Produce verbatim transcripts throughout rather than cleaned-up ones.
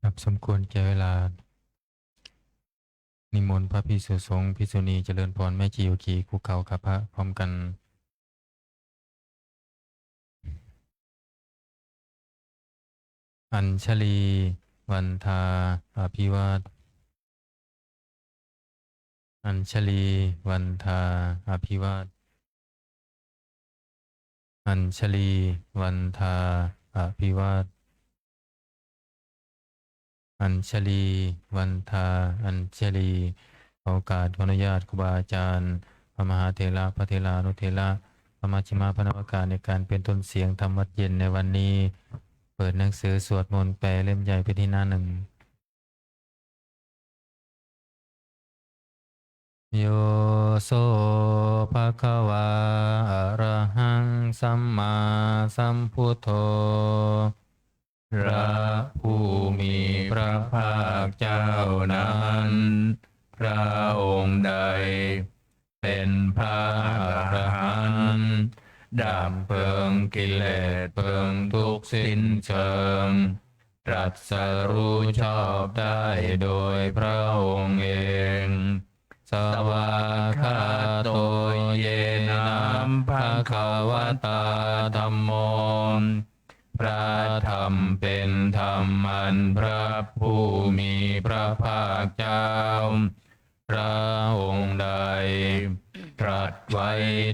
ครับ สมควรแก่เวลา นิมนต์พระภิกษุสงฆ์ภิกษุณีเจริญพร แม่ชีอุขีคุกเข่ากับพระพร้อมกัน Añjalī vandā abhivād Añjalī vandā abhivād Añjalī vandā abhivād Añjalī vandā Añjalī ขอโอกาสขออนุญาตครูบาอาจารย์ พระมหาเถระ พระเถรานุเถระ พระมัชฌิมะ พระนวกา ในการเป็นต้นเสียงธรรมวัตรเย็นในวันนี้ เปิดหนังสือสวดมนต์แปลเล่มใหญ่เป็นที่หน้าหนึ่ง Yo so bhagavā arahaṃ sammāsambuddho พระผู้มีพระภาคเจ้านั้น พระองค์ใด เป็นพระอรหันต์ ดับเพลิงกิเลสเพลิงทุกข์สิ้นเชิง ตรัสรู้ชอบได้โดยพระองค์เอง Svākkhāto yena bhagavatā dhammo พระธรรมเป็นธรรมอันพระผู้มีพระภาคเจ้า พระองค์ใด ตรัสไว้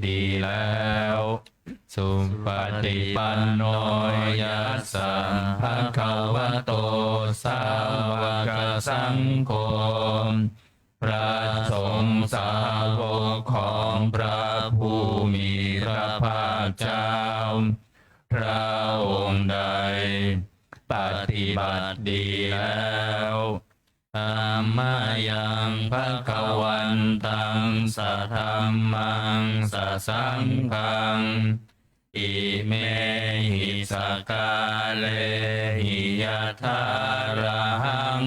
ดีแล้ว Supaṭipanno yassa bhagavato sāvakasaṅgho พระสงฆ์สาวกของพระผู้มีพระภาคเจ้า พระองค์ใด ปฏิบัติดีแล้ว Tamayaṃ bhagavantaṃ sadhammaṃ sasaṅghaṃ imehi sakkārehi yathārahaṃ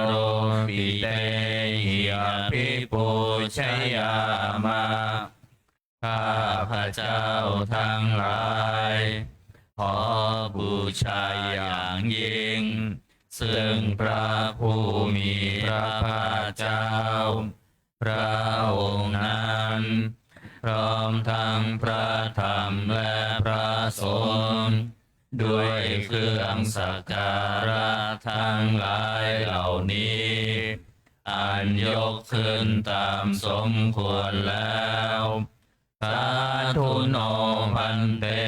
āropitehi abhipūjayāma. ข้าพเจ้าทั้งหลาย ขอบูชาอย่างยิ่ง ซึ่งพระผู้มีพระภาคเจ้า พระองค์นั้น พร้อมทั้งพระธรรมและพระสงฆ์ ด้วยเครื่องสักการะทั้งหลายเหล่านี้ อันยกขึ้นตามสมควรแล้ว Sādhu no bhante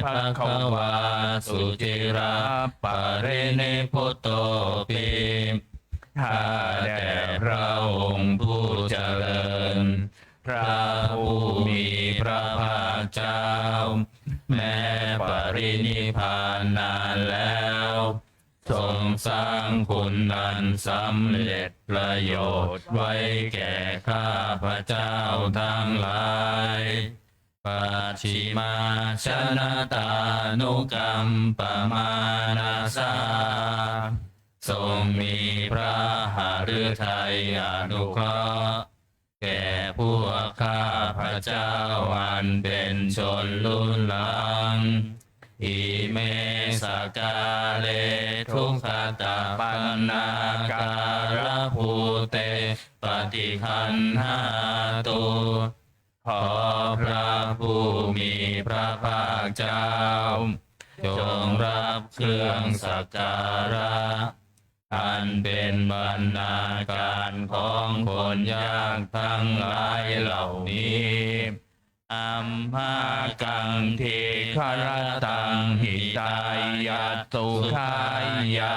bhagavā suciraparinibbutopi ข้าแต่พระองค์ผู้เจริญ พระผู้มีพระภาคเจ้า แม้ปรินิพพานนานแล้ว ทรงสร้างคุณอันสำเร็จประโยชน์ไว้แก่ข้าพเจ้าทั้งหลาย Pacchimājanatānukampamānasā ทรงมีพระหฤทัยอนุเคราะห์ แก่พวกข้าพเจ้าอันเป็นชนรุ่นหลัง Ime sakkāre duggatapaṇṇākārabhūte paṭiggaṇhātu ขอพระผู้มีพระภาคเจ้า จงรับเครื่องสักการะ อันเป็นบรรณาการของคนยากทั้งหลายเหล่านี้ Amhākaṃ dīgharattaṃ hitāya sukhāya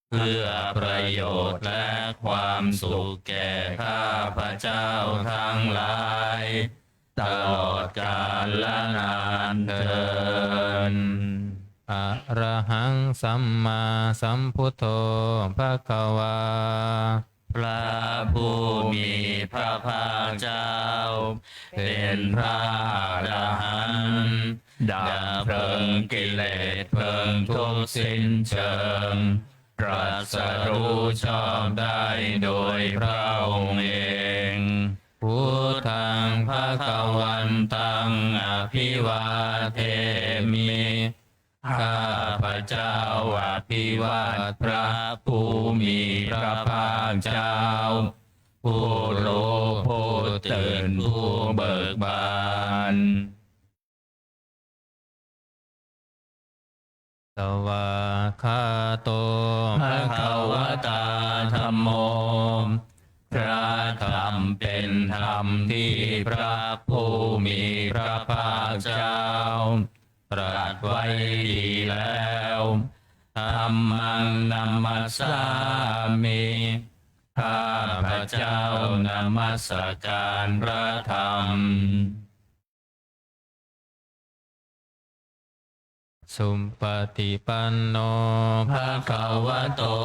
เพื่อประโยชน์และความสุขแก่ข้าพเจ้าทั้งหลาย ตลอดกาลนานเทอญ Arahaṃ sammāsambuddho bhagavā พระผู้มีพระภาคเจ้า เป็นพระอรหันต์ ดับเพลิงกิเลสเพลิงทุกข์สิ้นเชิง ตรัสรู้ชอบได้โดยพระองค์เอง Buddhaṃ bhagavantaṃ abhivādemi ข้า ข้าพเจ้าอภิวาทพระผู้มีพระภาคเจ้า ผู้รู้ผู้ตื่นผู้เบิกบาน Svākkhāto bhagavatā dhammo พระธรรมเป็นธรรมที่พระผู้มีพระภาคเจ้าตรัสไว้ดีแล้ว Dhammaṃ namassāmi ข้าพเจ้านมัสการพระธรรม Supaṭipanno bhagavato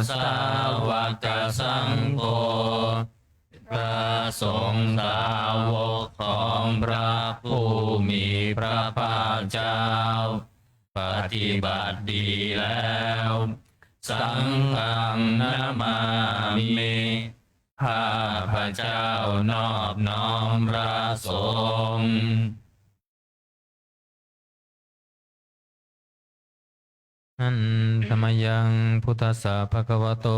sāvakasaṅgho พระสงฆ์สาวกของพระผู้มีพระภาคเจ้า ปฏิบัติดีแล้ว Saṅghaṃ namāmi ข้าพเจ้านอบน้อมพระสงฆ์ Handa mayaṃ buddhassa bhagavato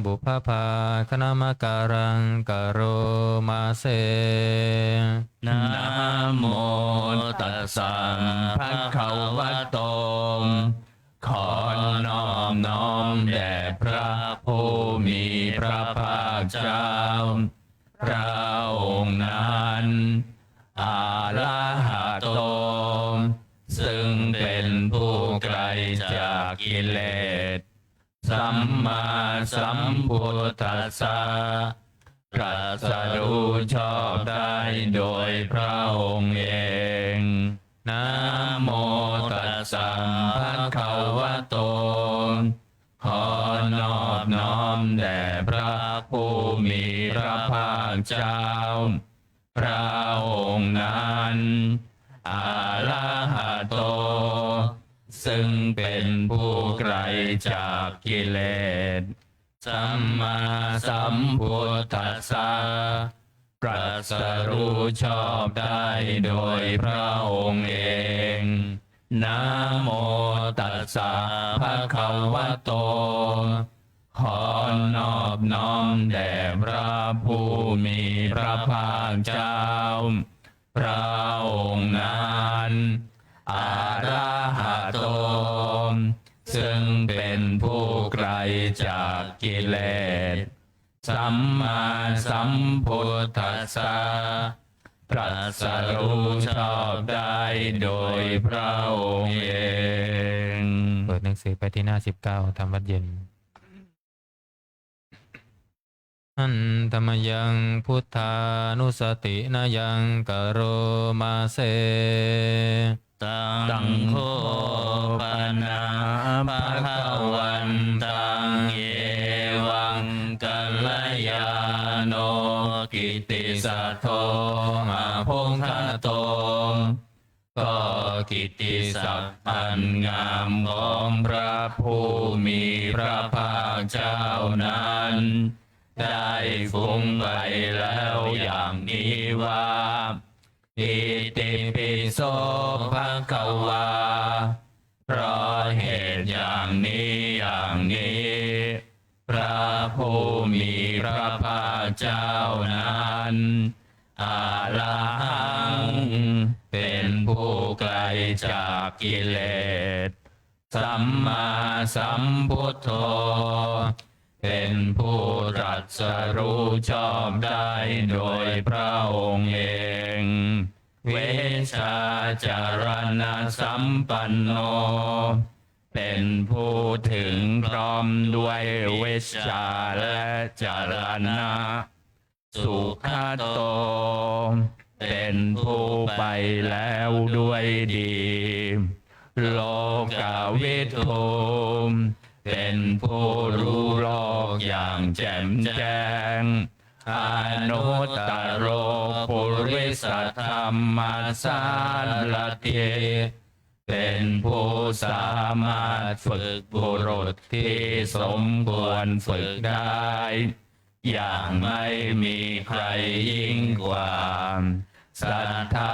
pubbabhāganamakāraṃ karoma se. Namo tassa bhagavato ขอนอบน้อมแด่พระผู้มีพระภาคเจ้า พระองค์นั้น arahato ซึ่งเป็นผู้ไกลจากกิเลส sammāsambuddhassa ตรัสรู้ชอบได้โดยพระองค์เอง Namo tassa bhagavato ขอนอบน้อมแด่พระผู้มีพระภาคเจ้า พระองค์นั้น arahato ซึ่งเป็นผู้ไกลจากกิเลส sammāsambuddhassa ตรัสรู้ชอบได้โดยพระองค์เอง Namo tassa bhagavato ขอนอบน้อมแด่พระผู้มีพระภาคเจ้า พระองค์นั้น arahato ซึ่งเป็นผู้ไกลจากกิเลส sammāsambuddhassa ตรัสรู้ชอบได้โดยพระองค์เอง เปิดหนังสือไปที่หน้าสิบเก้า ทำวัตรเย็น Handa mayaṃ buddhānussatinayaṃ karoma se. Taṃ kho pana bhagavantaṃ evaṃ kalyāṇo kittisaddo abbhuggato ก็กิตติศัพท์อันงามของพระผู้มีพระภาคเจ้านั้น ได้ฟุ้งไปแล้วอย่างนี้ว่า Itipi so bhagavā เพราะเหตุอย่างนี้อย่างนี้ พระผู้มีพระภาคเจ้านั้น arahaṃ เป็นผู้ไกลจากกิเลส sammāsambuddho เป็นผู้ตรัสรู้ชอบได้โดยพระองค์เอง vijjācaraṇasampanno เป็นผู้ถึงพร้อมด้วยวิชชาและจรณะ sugato เป็นผู้ไปแล้วด้วยดี lokavidū เป็นผู้รู้โลกอย่างแจ่มแจ้ง anuttaro purisadammasārathi เป็นผู้สามารถฝึกบุรุษที่สมควรฝึกได้ อย่างไม่มีใครยิ่งกว่า satthā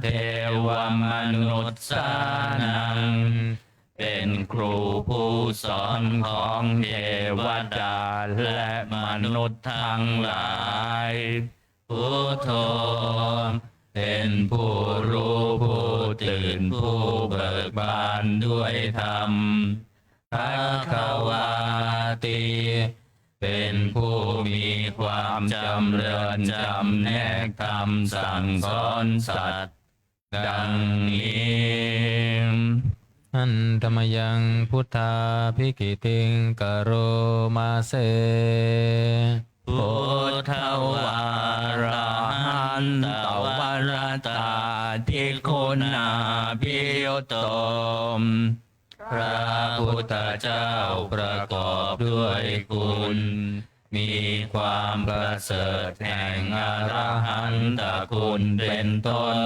devamanussānaṃ เป็นครูผู้สอนของเทวดาและมนุษย์ทั้งหลาย Buddho เป็นผู้รู้ผู้ตื่นผู้เบิกบานด้วยธรรม Bhagavāti เป็นผู้มีความจำเริญจำแนกธรรมสั่งสอนสัตว์ ดังนี้ Handa mayaṃ buddhābhigītiṃ karoma se. Buddhavārahantavaratādiguṇābhiyutto พระพุทธเจ้าประกอบด้วยคุณ มีความประเสริฐแห่งอรหันตคุณเป็นต้น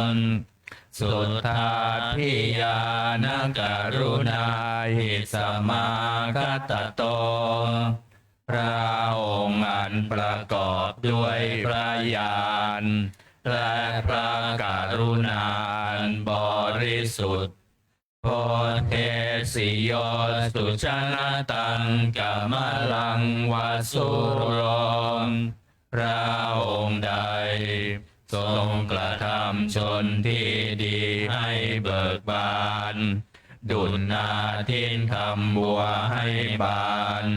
Suddhābhiñāṇakarunāhi samāgatatto พระองค์อันประกอบด้วยพระญาณ และพระกรุณาอันบริสุทธิ์ Bodhesi yo sujanataṃ kamalaṃ va sūro พระองค์ใดทรงกระทำชนที่ดีให้เบิกบาน ดุจนาทินทำบัวให้บาน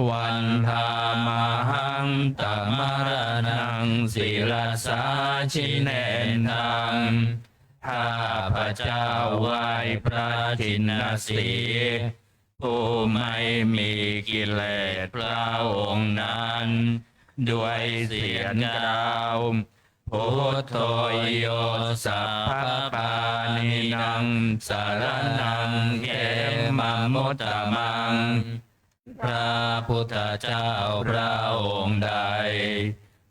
Vandāmahaṃ tamaraṇaṃ sirasā jinendaṃ ข้าพเจ้าไหว้พระทินสีห์ ผู้ไม่มีกิเลสพระองค์นั้น ด้วยเสียงกล่าว Buddho yo sabbapāṇīnaṃ saraṇaṃ khemamuttamaṃ พระพุทธเจ้าพระองค์ใด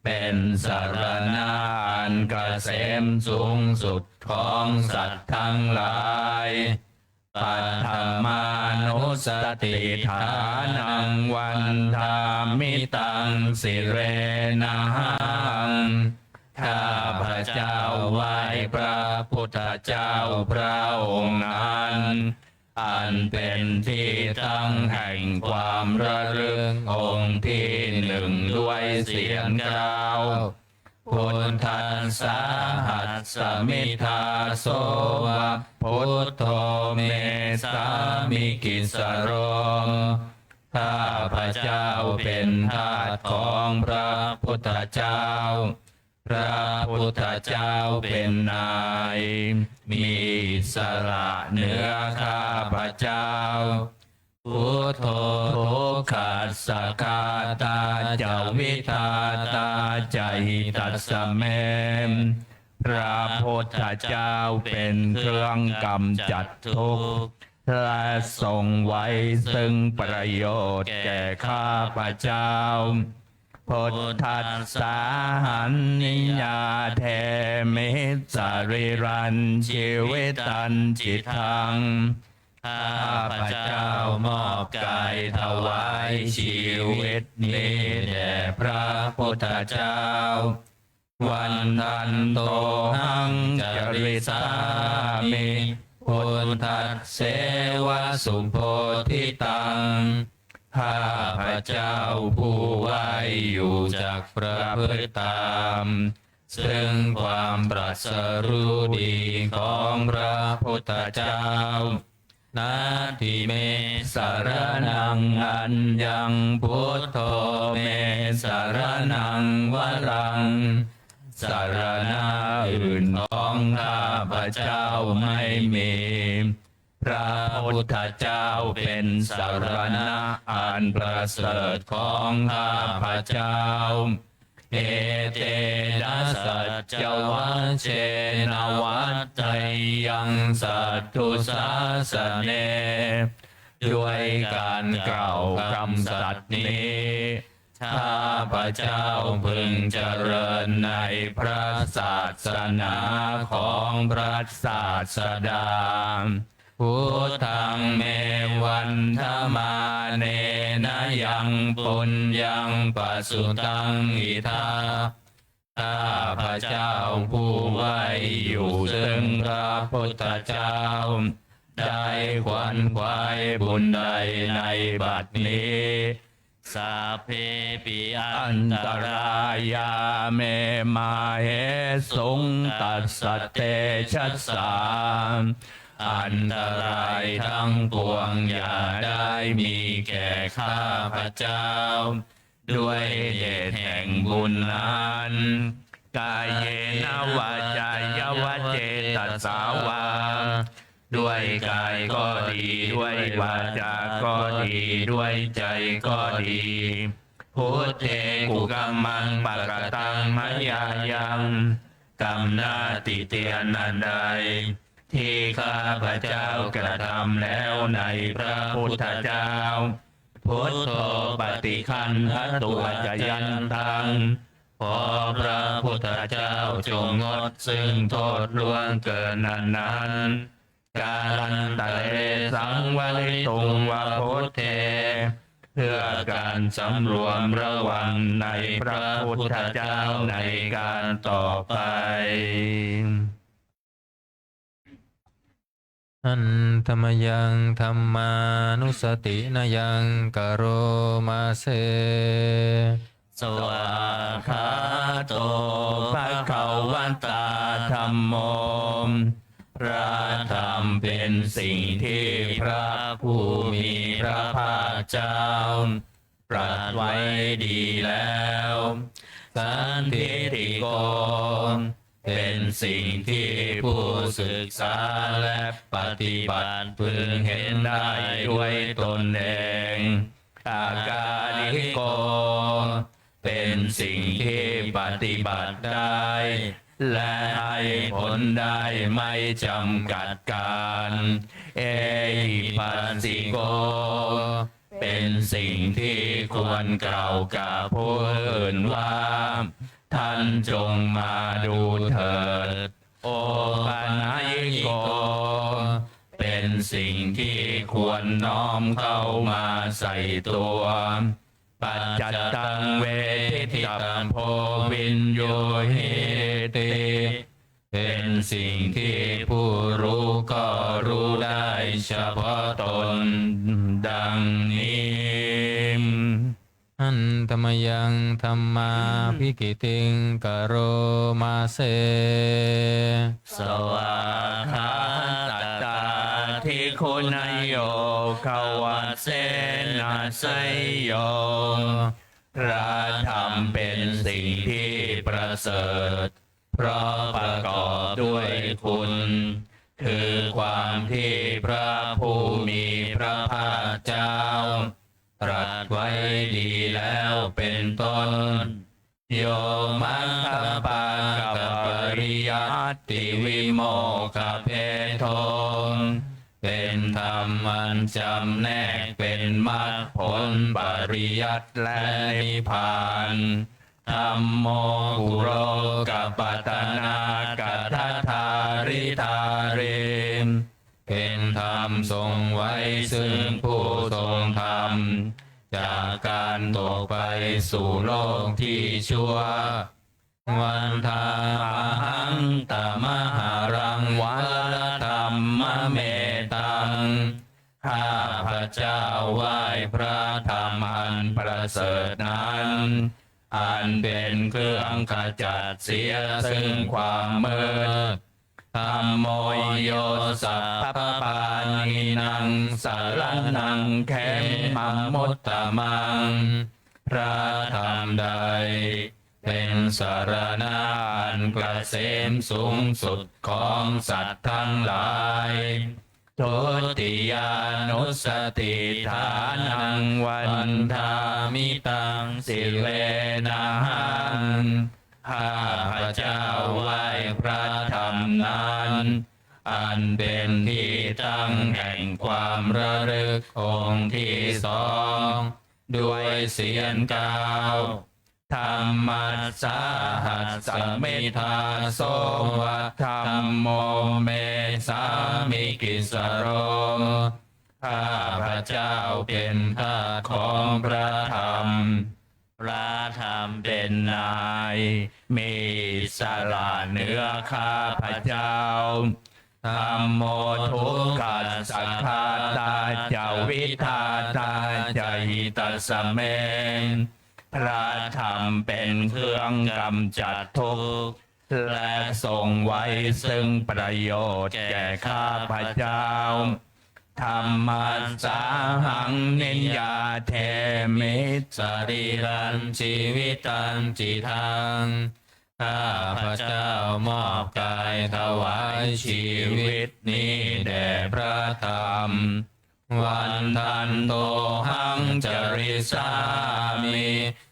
เป็นสรณะอันเกษมสูงสุดของสัตว์ทั้งหลาย Paṭhamānussatiṭṭhānaṃ vandāmi taṃ sirenahaṃ ข้าพเจ้าไหว้พระพุทธเจ้าพระองค์นั้น อันเป็นที่ตั้งแห่งความระลึกองค์ที่หนึ่งด้วยเสียงกล่าว Buddhassāhasmi dāso va buddho me sāmikissaro ข้าพเจ้าเป็นทาสของพระพุทธเจ้า พระพุทธเจ้าเป็นนาย มีอิสระเหนือข้าพเจ้า Buddho dukkhassa ghātā ca vidhātā ca hitassa me พระพุทธเจ้าเป็นเครื่องกำจัดทุกข์ และทรงไว้ซึ่งประโยชน์แก่ข้าพเจ้า Buddhassāhaṃ niyyādemi sarīrañjīvitañcidaṃ ข้าพเจ้ามอบกายถวายชีวิตนี้แด่พระพุทธเจ้า Vandantohaṃ carissāmi buddhasseva subodhitaṃ ข้าพเจ้าผู้ไหว้อยู่จักประพฤติตาม ซึ่งความตรัสรู้ดีของพระพุทธเจ้า Natthi me saraṇaṃ aññaṃ buddho me saraṇaṃ varaṃ สรณะอื่นของข้าพเจ้าไม่มี พระพุทธเจ้าเป็นสรณะอันประเสริฐของข้าพเจ้า Etena saccavajjena vaḍḍheyyaṃ satthu-sāsane ด้วยการกล่าวคำสัตย์นี้ ข้าพเจ้าพึงเจริญในพระศาสนาของพระศาสดา Buddhaṃ me vandamānena yaṃ puññaṃ pasutaṃ idha ข้าพเจ้าผู้ไหว้อยู่ซึ่งพระพุทธเจ้า ได้ขวนขวายบุญใดในบัดนี้ Sabbepi antarāyā me māhesuṃ tassa tejasā. อันตรายทั้งปวงอย่าได้มีแก่ข้าพเจ้า ด้วยเหตุแห่งบุญนั้น Kāyena vācāya va cetasā vā ด้วยกายก็ดี ด้วยวาจาก็ดี ด้วยใจก็ดี Buddhe kukammaṃ pakataṃ mayā yaṃ. กรรมหน้าติเตียนอันใด ที่ข้าพเจ้ากระทำแล้วในพระพุทธเจ้า Buddho paṭiggaṇhatu accayantaṃ. ขอพระพุทธเจ้าจงงดซึ่งโทษล่วงเกินอันนั้น Kālantare saṃvarituṃ va Buddhe. เพื่อการสำรวมระวังในพระพุทธเจ้าในการต่อไป Handa mayaṃ dhammānussatinayaṃ karoma se. Svākkhāto bhagavatā dhammo. พระธรรมเป็นสิ่งที่พระผู้มีพระภาคเจ้า ตรัสไว้ดีแล้ว Sandiṭṭhiko เป็นสิ่งที่ผู้ศึกษาและปฏิบัติพึงเห็นได้ด้วยตนเอง Akāliko เป็นสิ่งที่ปฏิบัติได้ และให้ผลได้ไม่จำกัดกาล Ehipassiko เป็นสิ่งที่ควรกล่าวกับผู้อื่นว่า ท่านจงมาดูเถิด Opanayiko เป็นสิ่งที่ควรน้อมเข้ามาใส่ตัว Paccattaṃ veditabbo viññūhīti. เป็นสิ่งที่ผู้รู้ก็รู้ได้เฉพาะตน ดังนี้ Handa mayaṃ dhammābhigītiṃ karoma se. Svākkhātatādiguṇayogavasena seyyo. พระธรรมเป็นสิ่งที่ประเสริฐ เพราะประกอบด้วยคุณ คือความที่พระผู้มีพระภาคเจ้า ตรัสไว้ดีแล้วเป็นต้น Yo maggapākapariyattivimokkhabhedo. เป็นธรรมอันจำแนกเป็นมรรคผลปริยัติและนิพพาน Dhammo kulokapatanā kaṭṭhadhāridhārī. เป็นธรรมทรงไว้ซึ่งผู้ทรงธรรม จากการตกไปสู่โลกที่ชั่ว Vandāmahaṃ tamaharaṃ varadhammametaṃ. ข้าพเจ้าไหว้พระธรรมอันประเสริฐนั้น อันเป็นเครื่องขจัดเสียซึ่งความมืด Dhammo yo sabbapāṇīnaṃ saraṇaṃ khemamuttamaṃ. พระธรรมใด เป็นสรณะอันเกษมสูงสุดของสัตว์ทั้งหลาย Dutiyānussatiṭṭhānaṃ vandāmi taṃ sirenahaṃ. ข้าพเจ้าไหว้พระธรรมนั้น อันเป็นที่ตั้งแห่งความระลึกองค์ที่สอง ด้วยเสียงกล่าว Dhammassāhasmi dāso va dhammo me sāmikissaro. ข้าพเจ้าเป็นทาสของพระธรรม พระธรรมเป็นนาย มีอิสระเหนือข้าพเจ้า Dhammo dukkhassa ghātā ca vidhātā ca hitassa me. พระธรรมเป็นเครื่องกำจัดทุกข์ และทรงไว้ซึ่งประโยชน์แก่ข้าพเจ้า Dhammassāhaṃ niyyādemi sarīrañjīvitañcidaṃ. ข้าพเจ้ามอบกายถวายชีวิตนี้แด่พระธรรม Vandantohaṃ carissāmi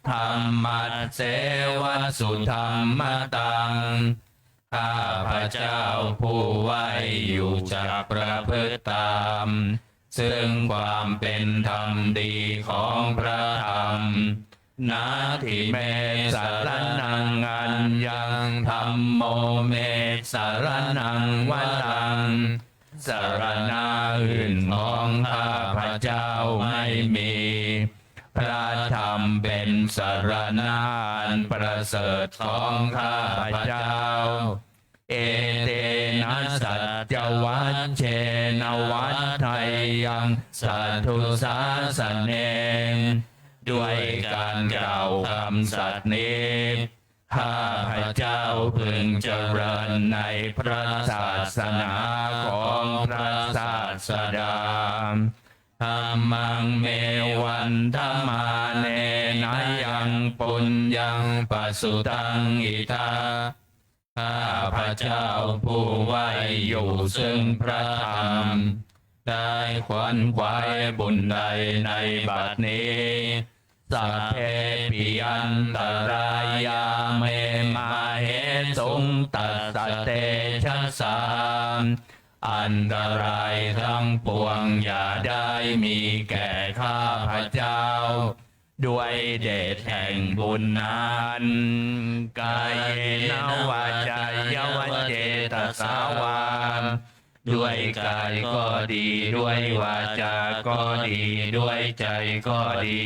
dhammasseva sudhammataṃ. ข้าพเจ้าผู้ไหว้อยู่จักประพฤติตาม ซึ่งความเป็นธรรมดีของพระธรรม Natthi me saraṇaṃ aññaṃ dhammo me saraṇaṃ varaṃ. สรณะอื่นของข้าพเจ้าไม่มี พระธรรมเป็นสรณะอันประเสริฐของข้าพเจ้า Etena saccavajjena vaḍḍheyyaṃ satthu sāsane. ด้วยการกล่าวคำสัตย์นี้ ข้าพเจ้าพึงเจริญในพระศาสนาของพระศาสดา Dhammaṃ me vandamānena yaṃ puññaṃ pasutaṃ idha. ข้าพเจ้าผู้ไหว้อยู่ซึ่งพระธรรม ได้ขวนขวายบุญใดในบัดนี้ Sabbepi antarāyā me māhesuṃ tassa tejasā. อันตรายทั้งปวงอย่าได้มีแก่ข้าพเจ้า ด้วยเดชแห่งบุญนั้น Kāyena vācāya va cetasā vā. ด้วยกายก็ดี ด้วยวาจาก็ดี ด้วยใจก็ดี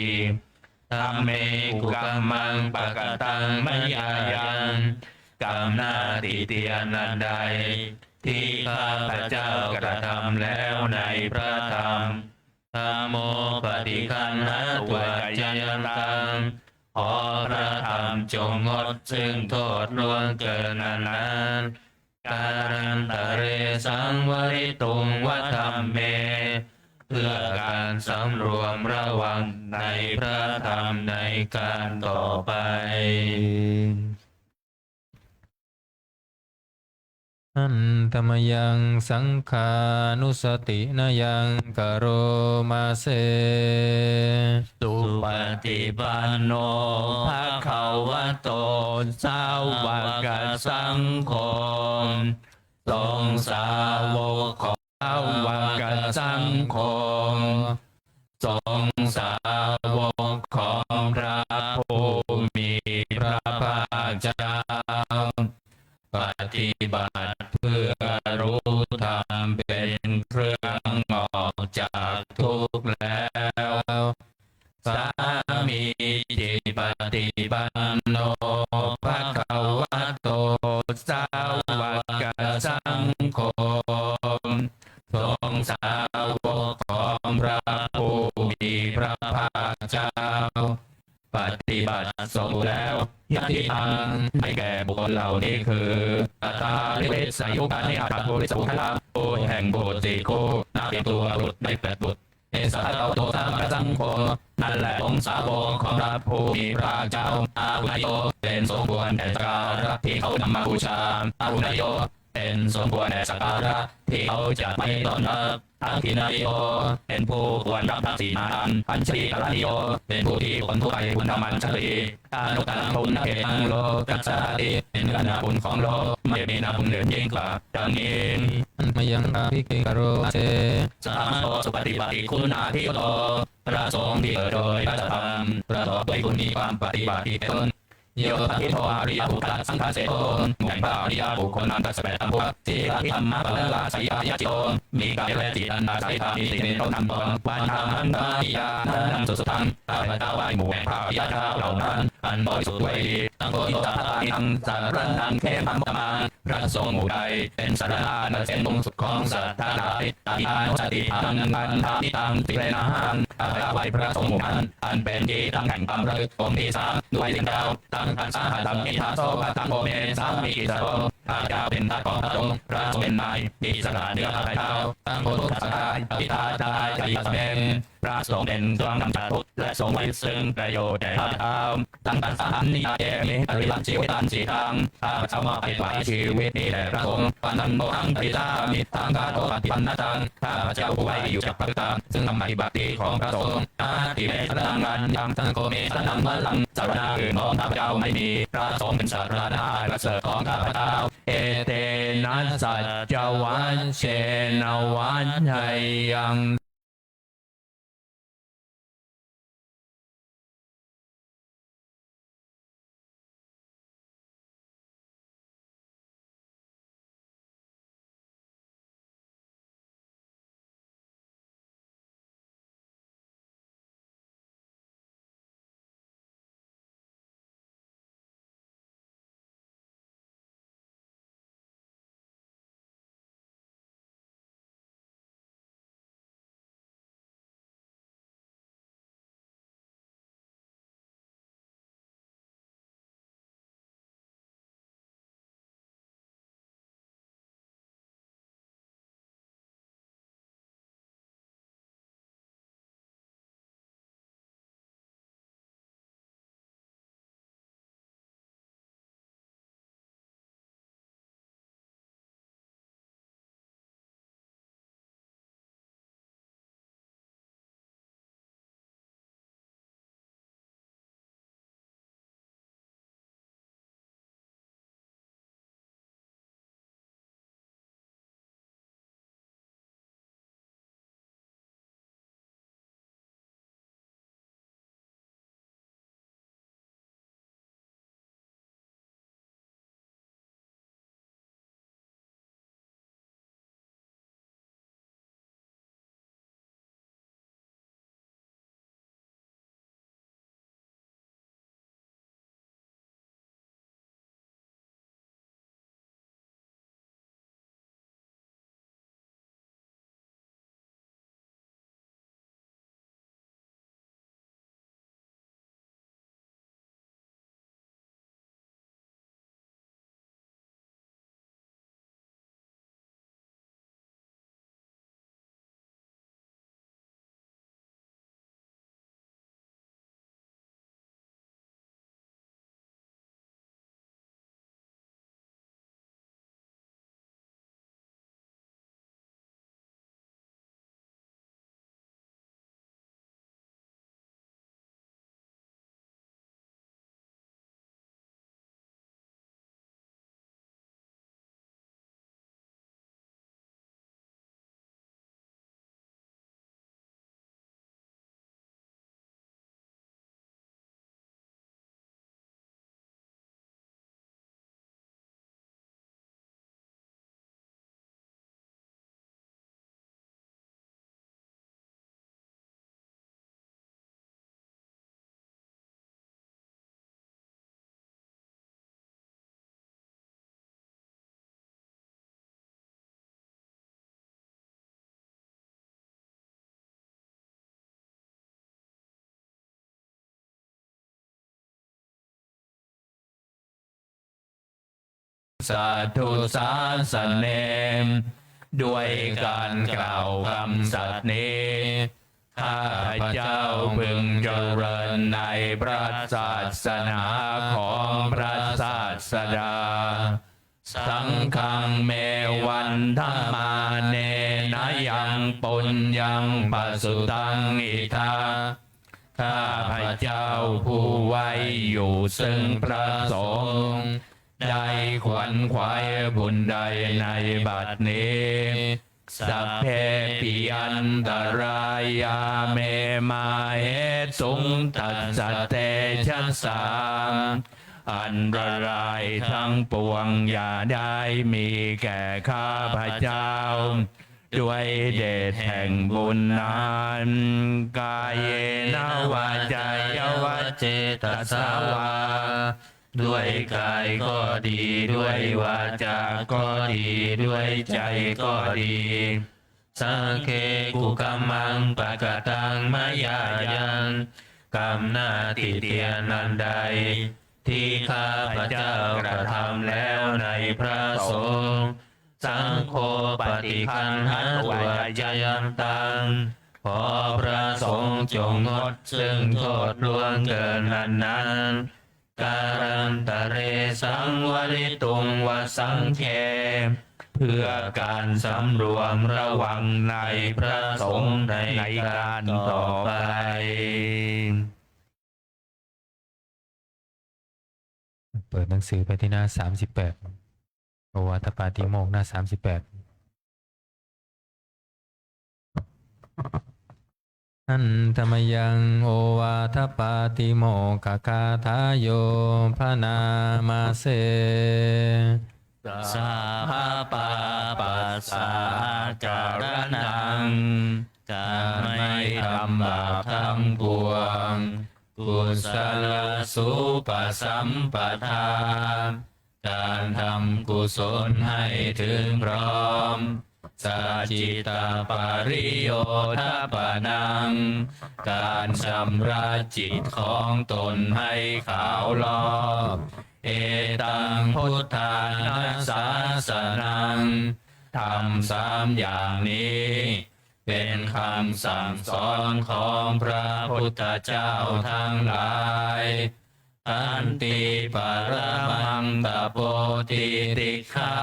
Dhamme kukammaṃ pakataṃ mayā yaṃ. กรรมหน้าติเตียนอันใด ที่ข้าพเจ้ากระทำแล้วในพระธรรม Dhammo paṭiggaṇhatu accayantaṃ. ขอพระธรรมจงงดซึ่งโทษล่วงเกินอันนั้น Kālantare saṃvarituṃ va dhamme. เพื่อการสำรวมระวังในพระธรรมในการต่อไป Hantamayaṃ saṅghānussatinayaṃ karoma se. Supaṭipanno bhagavato sāvakasaṅgho. สงฆ์สาวกของ สาวกสังโฆ สงฆ์สาวกของพระผู้มีพระภาคเจ้า ปฏิบัติเพื่อรู้ธรรมเป็นเครื่องออกจากทุกข์แล้ว Sāmīcipaṭipanno bhagavato sāvakasaṅgho. สงฆ์สาวกของพระผู้มีพระภาคเจ้า ปฏิบัติสมบูรณ์แล้ว Yadidaṃ ให้แก่บุคคลเหล่านี้คือ Atthādi vissayugāni aṭṭha purisa puggalā. คู่แห่งบุตรสี่คู่ นับเป็นตัวบุตรได้แปดบุตร Esa bhagavato sāvakasaṅgho. นั่นแหละสงฆ์สาวกของพระผู้มีพระภาคเจ้า Āhuneyyo เป็นสมควรแด่สักการะที่เขานำมาบูชา Āhuneyyo เป็นสมควรแด่สักการะที่เขาจะไว้ต้อนรับ Dakkhiṇeyyo เป็นผู้ควรรับทักษิณาทาน Añjalikaraṇīyo เป็นผู้ที่ควรถวายบุญทำอัญชลี Anuttaraṃ puññakkhettaṃ lokassāti เป็นเนื้อนาบุญของโลก ไม่มีนาบุญเหนือยิ่งกว่า ดังนี้ Mayaṃ abhigge karoma se. Sammako supaṭipattiguṇādiyutto พระสงฆ์ที่เกิดโดยพระธรรม ประกอบด้วยบุญมีความปฏิบัติเป็นต้น Yo paṭiṭṭhito ariyapuggalasaṅghaseṭṭho, หมู่แห่งพระอริยบุคคลนั้น Dasapādaṃ buddhaṃ sīlaṃ dhammapālāsayāyacitto, มีกายและจิตอันอาศัยธรรม มีศีลเป็นต้น ทำตน Vandahaṃ tantiyānānaṃ susuddhaṃ, ข้าพเจ้าไหว้หมู่แห่งพระอริยเจ้าเหล่านั้น อันบริสุทธิ์ด้วยดี Taṃ kho yo tathāgataṃ saraṇaṃ khemamuttamaṃ, พระสงฆ์หมู่ใดเป็นสรณะอันเกษมสูงสุดของสัตว์ทั้งหลาย Tatthānussatiṭṭhānaṃ vandāmi taṃ tirena haṃ, ข้าพเจ้าไหว้พระสงฆ์หมู่นั้น อันเป็นที่ตั้งแห่งความระลึกองค์ที่สาม ด้วยเสียงกล่าว Taṃ dassāhaṃ paṇḍitaṃ so bhadraṃ wo me sāmikissaro, ข้าพเจ้าเป็นทาสของพระสงฆ์ พระสงฆ์เป็นนาย ที่สละเนื้อข้าพเจ้า Taṃ kho dukkhasahatāya parittatāya cāyasamen, พระสงฆ์เป็นเครื่องกำจัดทุกข์ และทรงไว้ซึ่งประโยชน์แก่ข้าพเจ้า Taṃ dassāhaṃ niyyāyemi sarīrañjīvitañcidaṃ, ข้าพเจ้ามอบให้ถวายชีวิตนี้แด่พระสงฆ์ Vandanto haṃ karissāmi saṅghānupaṭipannaṃ, ข้าพเจ้าผู้ไหว้อยู่จักประพฤติตาม ซึ่งธรรมาภิบาลดีของพระสงฆ์ Natthi me saraṇaṃ aññaṃ, saṅgho me saraṇaṃ varaṃ, สรณะอื่นของข้าพเจ้าไม่มี พระสงฆ์เป็นสรณะอันประเสริฐของข้าพเจ้า Etena saccavajjena vaḍḍheyyaṃ Satthu-sāsane, ด้วยการกล่าวคำสัตย์นี้ ข้าพเจ้าพึงเจริญในพระศาสนาของพระศาสดา Saṅghaṃ me vandamānena yaṃ puññaṃ pasutaṃ idha, ข้าพเจ้าผู้ไหว้อยู่ซึ่งพระสงฆ์ ได้ขวนขวายบุญใดในบัดนี้ Sabbepi antarāyā me māhesuṃ tassa tejasā. อันตรายทั้งปวงอย่าได้มีแก่ข้าพเจ้า ด้วยเดชแห่งบุญนั้น กายเยนะ วาจายะ วจีตสา วา ด้วยกายก็ดี ด้วยวาจาก็ดี ด้วยใจก็ดี Sagge kukammaṃ pakataṃ mayā yaṃ กรรมหน้าติเตียนอันใด ที่ข้าพเจ้ากระทำแล้วในพระสงฆ์ Saṅgho paṭiggaṇhatu accayantaṃ ขอพระสงฆ์จงงดซึ่งโทษล่วงเกินอันนั้น Kālantare saṃvarituṃ va saṅghe เพื่อการสำรวมระวังในพระสงฆ์ในการต่อไป เปิดหนังสือไปที่หน้าสามสิบแปด โอวาทปาติโมกข์หน้าสามสิบแปด Handa mayaṃ ovātapātimokkhaṃ gāthāyo bhaṇāma se. Sabbapāpassa akaraṇaṃ การไม่ทำบาปทั้งปวง Kusalasupasampadā การทำกุศลให้ถึงพร้อม Sacittapariyodapanaṃ การชำระจิตของตนให้ขาวลอก Etaṃ buddhāna sāsanaṃ ธรรมสามอย่างนี้ เป็นคำสั่งสอนของพระพุทธเจ้าทั้งหลาย Khanti paramaṃ tapo titikkhā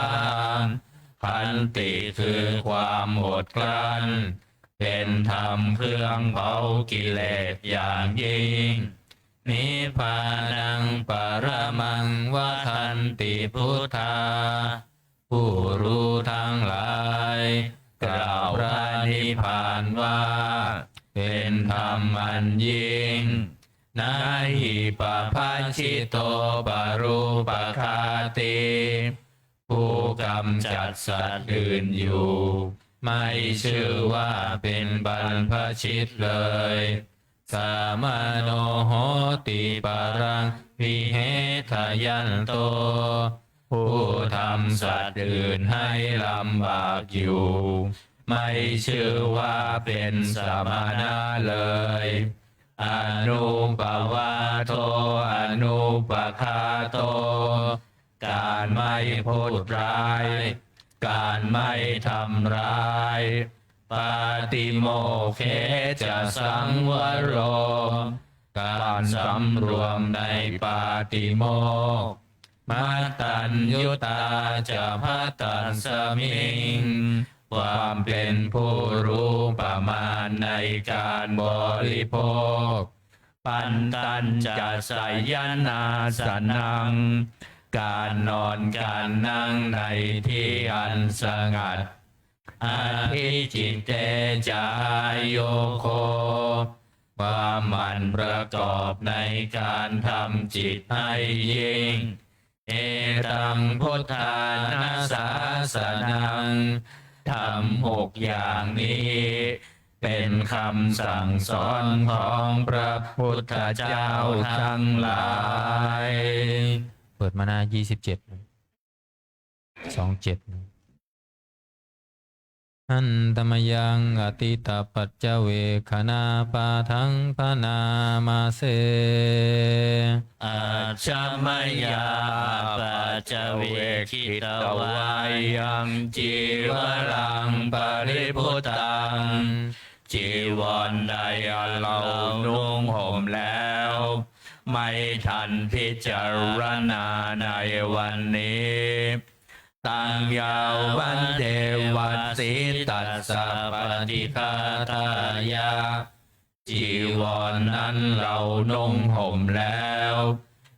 ขันติคือความอดกลั้น เป็นธรรมเครื่องเผากิเลสอย่างยิ่ง Nibbānaṃ paramaṃ vadanti buddhā ผู้รู้ทั้งหลาย กล่าวพระนิพพานว่า เป็นธรรมอันยิ่ง Na hi pabajjito parūpaghātī ผู้กำจัดสัตว์อื่นอยู่ ไม่ชื่อว่าเป็นบรรพชิตเลย Samāno hoti paraṃ vihetayanto ผู้ทำสัตว์อื่นให้ลำบากอยู่ ไม่ชื่อว่าเป็นสมณะเลย Anūpavādo anūpaghāto การไม่พูดร้าย การไม่ทำร้าย Pātimokkhe ca saṃvaro การสำรวมในปาติโมกข์ Mattaññutā ca bhaddasmiṃ ความเป็นผู้รู้ประมาณในการบริโภค Pantañca sayanaṃ การนอนการนั่งในที่อันสงัด Adhicitte ca āyogo ความหมั่นประกอบในการทำจิตให้ยิ่ง Etaṃ buddhāna sāsanaṃ ธรรมหกอย่างนี้ เป็นคำสั่งสอนของพระพุทธเจ้าทั้งหลาย เปิดมาหน้ายี่สิบเจ็ด สองเจ็ด Handa mayaṃ atītapaccavekkhaṇapāṭhaṃ bhaṇāma se. Ajja mayā apaccavekkhitvā yaṃ cīvaraṃ paribhuttaṃ จีวรใดอันเรานุ่งห่มแล้ว ไม่ทันพิจารณาในวันนี้ Taṃ yāvadeva sītassa paṭighātāya จีวรนั้นเรานุ่งห่มแล้ว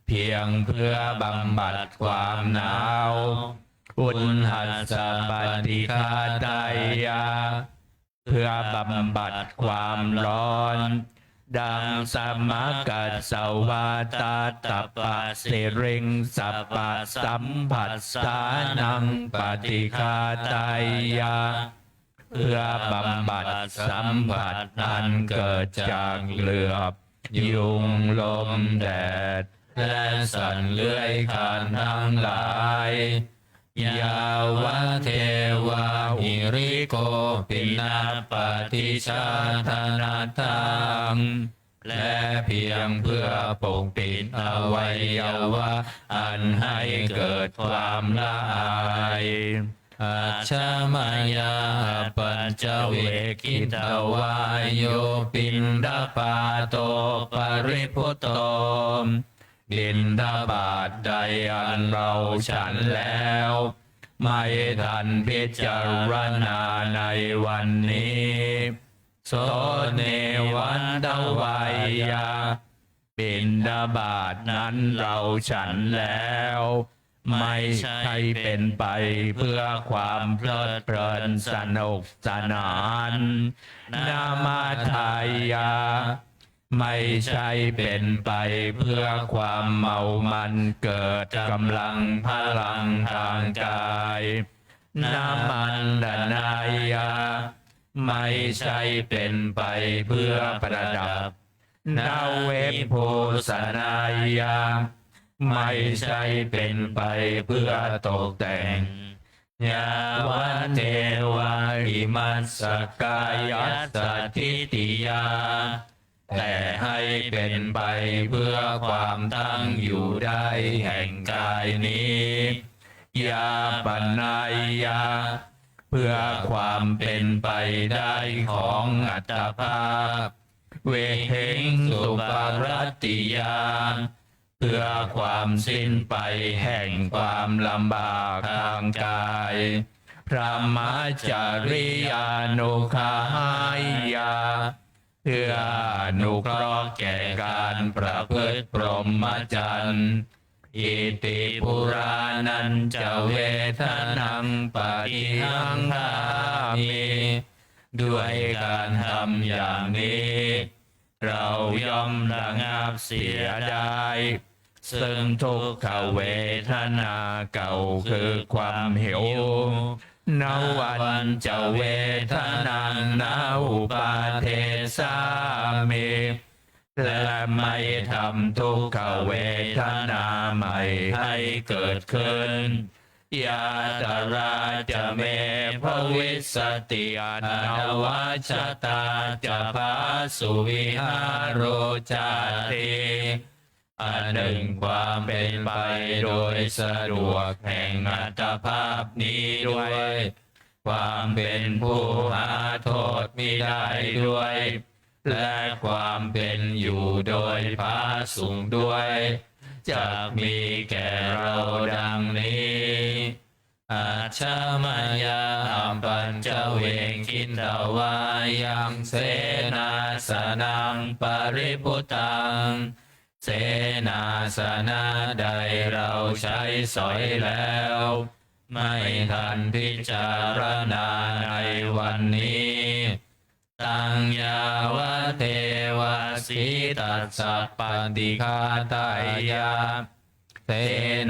เพียงเพื่อบำบัดความหนาว Uṇhassa paṭighātāya เพื่อบำบัดความร้อน Taṃ samaggassa vātattapasiriṃsapasamphassānaṃ paṭighātāya เพื่อบำบัดสัมผัสอันเกิดจากเหลือบ ยุง ลม แดด และสัตว์เลื้อยคลานทั้งหลาย Yāvadeva hirikopinapaṭicchādanatthaṃ และเพียงเพื่อปกปิดอวัยวะอันให้เกิดความละอาย Ajja mayā apaccavekkhitvā yo piṇḍapāto paribhutto บิณฑบาตใดอันเราฉันแล้ว ไม่ทันพิจารณาในวันนี้ So neva davāya บิณฑบาตนั้นเราฉันแล้ว ไม่ใช่เป็นไปเพื่อความเพลิดเพลินสนุกสนาน Namadāya ไม่ใช่เป็นไปเพื่อความเมามันเกิดกำลังพลังทางกาย Namandanāya ไม่ใช่เป็นไปเพื่อประดับ Navibhūsanāya ไม่ใช่เป็นไปเพื่อตกแต่ง Yāvadeva imassa kāyassa ṭhitiyā แต่ให้เป็นไปเพื่อความตั้งอยู่ได้แห่งกายนี้ Yāpanāya เพื่อความเป็นไปได้ของอัตภาพ Vihiṃsuparatiyā เพื่อความสิ้นไปแห่งความลำบากทางกาย Brahmacariyānuggahāya เพื่ออนุเคราะห์แก่การประพฤติพรหมจรรย์ Iti purāṇañca vedanaṃ paṭihaṅkhāmi ด้วยการทำอย่างนี้ เราย่อมระงับเสียได้ ซึ่งทุกขเวทนาเก่าคือความหิว Navañca vedanaṃ na uppādessāmi และไม่ทำทุกขเวทนาใหม่ให้เกิดขึ้น Yātrā ca me bhavissati anavajjatā ca phāsu vihāro cāti อันหนึ่งความเป็นไปโดยสะดวกแห่งอัตภาพนี้ด้วย ความเป็นผู้หาโทษมิได้ด้วย และความเป็นอยู่โดยผาสุกด้วย จักมีแก่เราดังนี้ Ajja mayā apaccavekkhitvā yaṃ senāsanaṃ paribhuttaṃ เสนาสนะใดเราใช้สอยแล้ว ไม่ทันพิจารณาในวันนี้ Taṃ yāvadeva sītassa paṭighātāya เส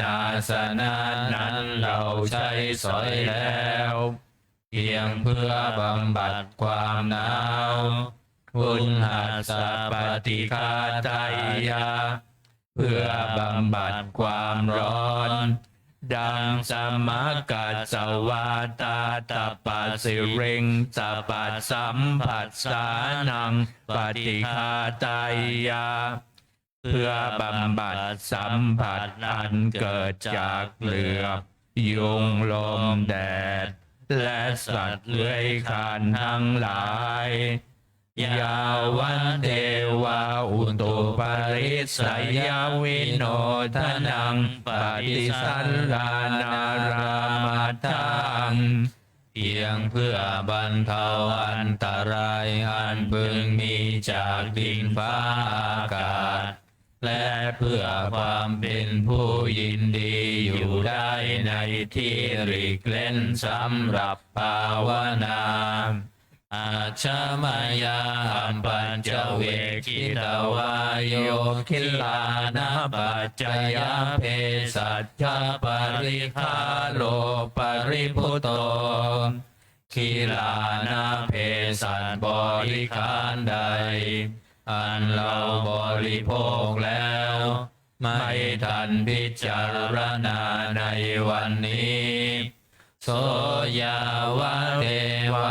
นาสนะนั้นเราใช้สอยแล้ว เพียงเพื่อบำบัดความหนาว Uṇhassa paṭighātāya เพื่อบำบัดความร้อน Daṃsamakassa vātattapasiriṃsapasamphassānaṃ paṭighātāya เพื่อบำบัดสัมผัสอันเกิดจากเหลือบ ยุง ลม แดด และสัตว์เลื้อยคลานทั้งหลาย Yāvadeva utuparissayavinodanaṃ paṭisallānārāmatthaṃ เพียงเพื่อบรรเทาอันตรายอันพึงมีจากดินฟ้าอากาศ และเพื่อความเป็นผู้ยินดีอยู่ได้ในที่หลีกเล่นสำหรับภาวนา Ajja mayā apaccavekkhitvā yo gilānapaccayabhesajjaparikkhāro paribhuto, gilānabbhesajjaparikkhāro อันเราบริโภคแล้ว ไม่ทันพิจารณาในวันนี้ So yāvadeva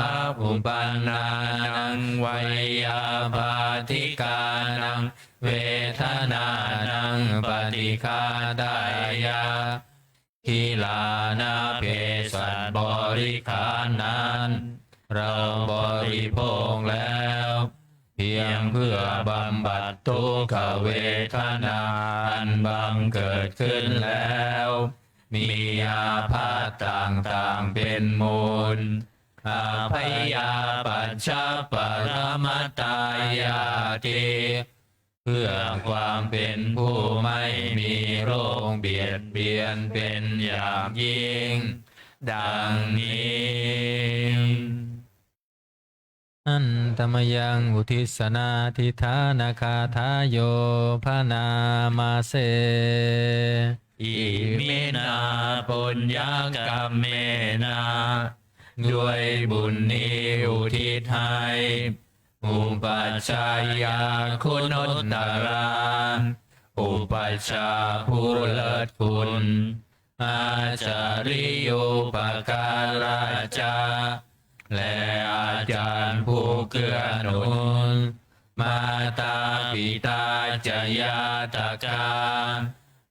uppannānaṃ veyyābādhikānaṃ vedanānaṃ paṭighātāya gilānabbhesajjaparikkhāro นั้น เราบริโภคแล้ว เพียงเพื่อบำบัดทุกขเวทนาอันบังเกิดขึ้นแล้ว มีอาพาธต่างๆเป็นมูล Abyāpajjhaparamatāyāti เพื่อความเป็นผู้ไม่มีโรคเบียดเบียนเป็นอย่างยิ่ง ดังนี้ Handa mayaṃ uddissanādhiṭṭhānagāthāyo bhaṇāma se. Iminā puññakammena ด้วยบุญนี้อุทิศให้ upajjhāyā guṇuttarā อุปัชฌาย์ผู้เลิศคุณ ācariyūpakārā ca และอาจารย์ผู้เกื้อหนุน mātā pitā ca ñātakā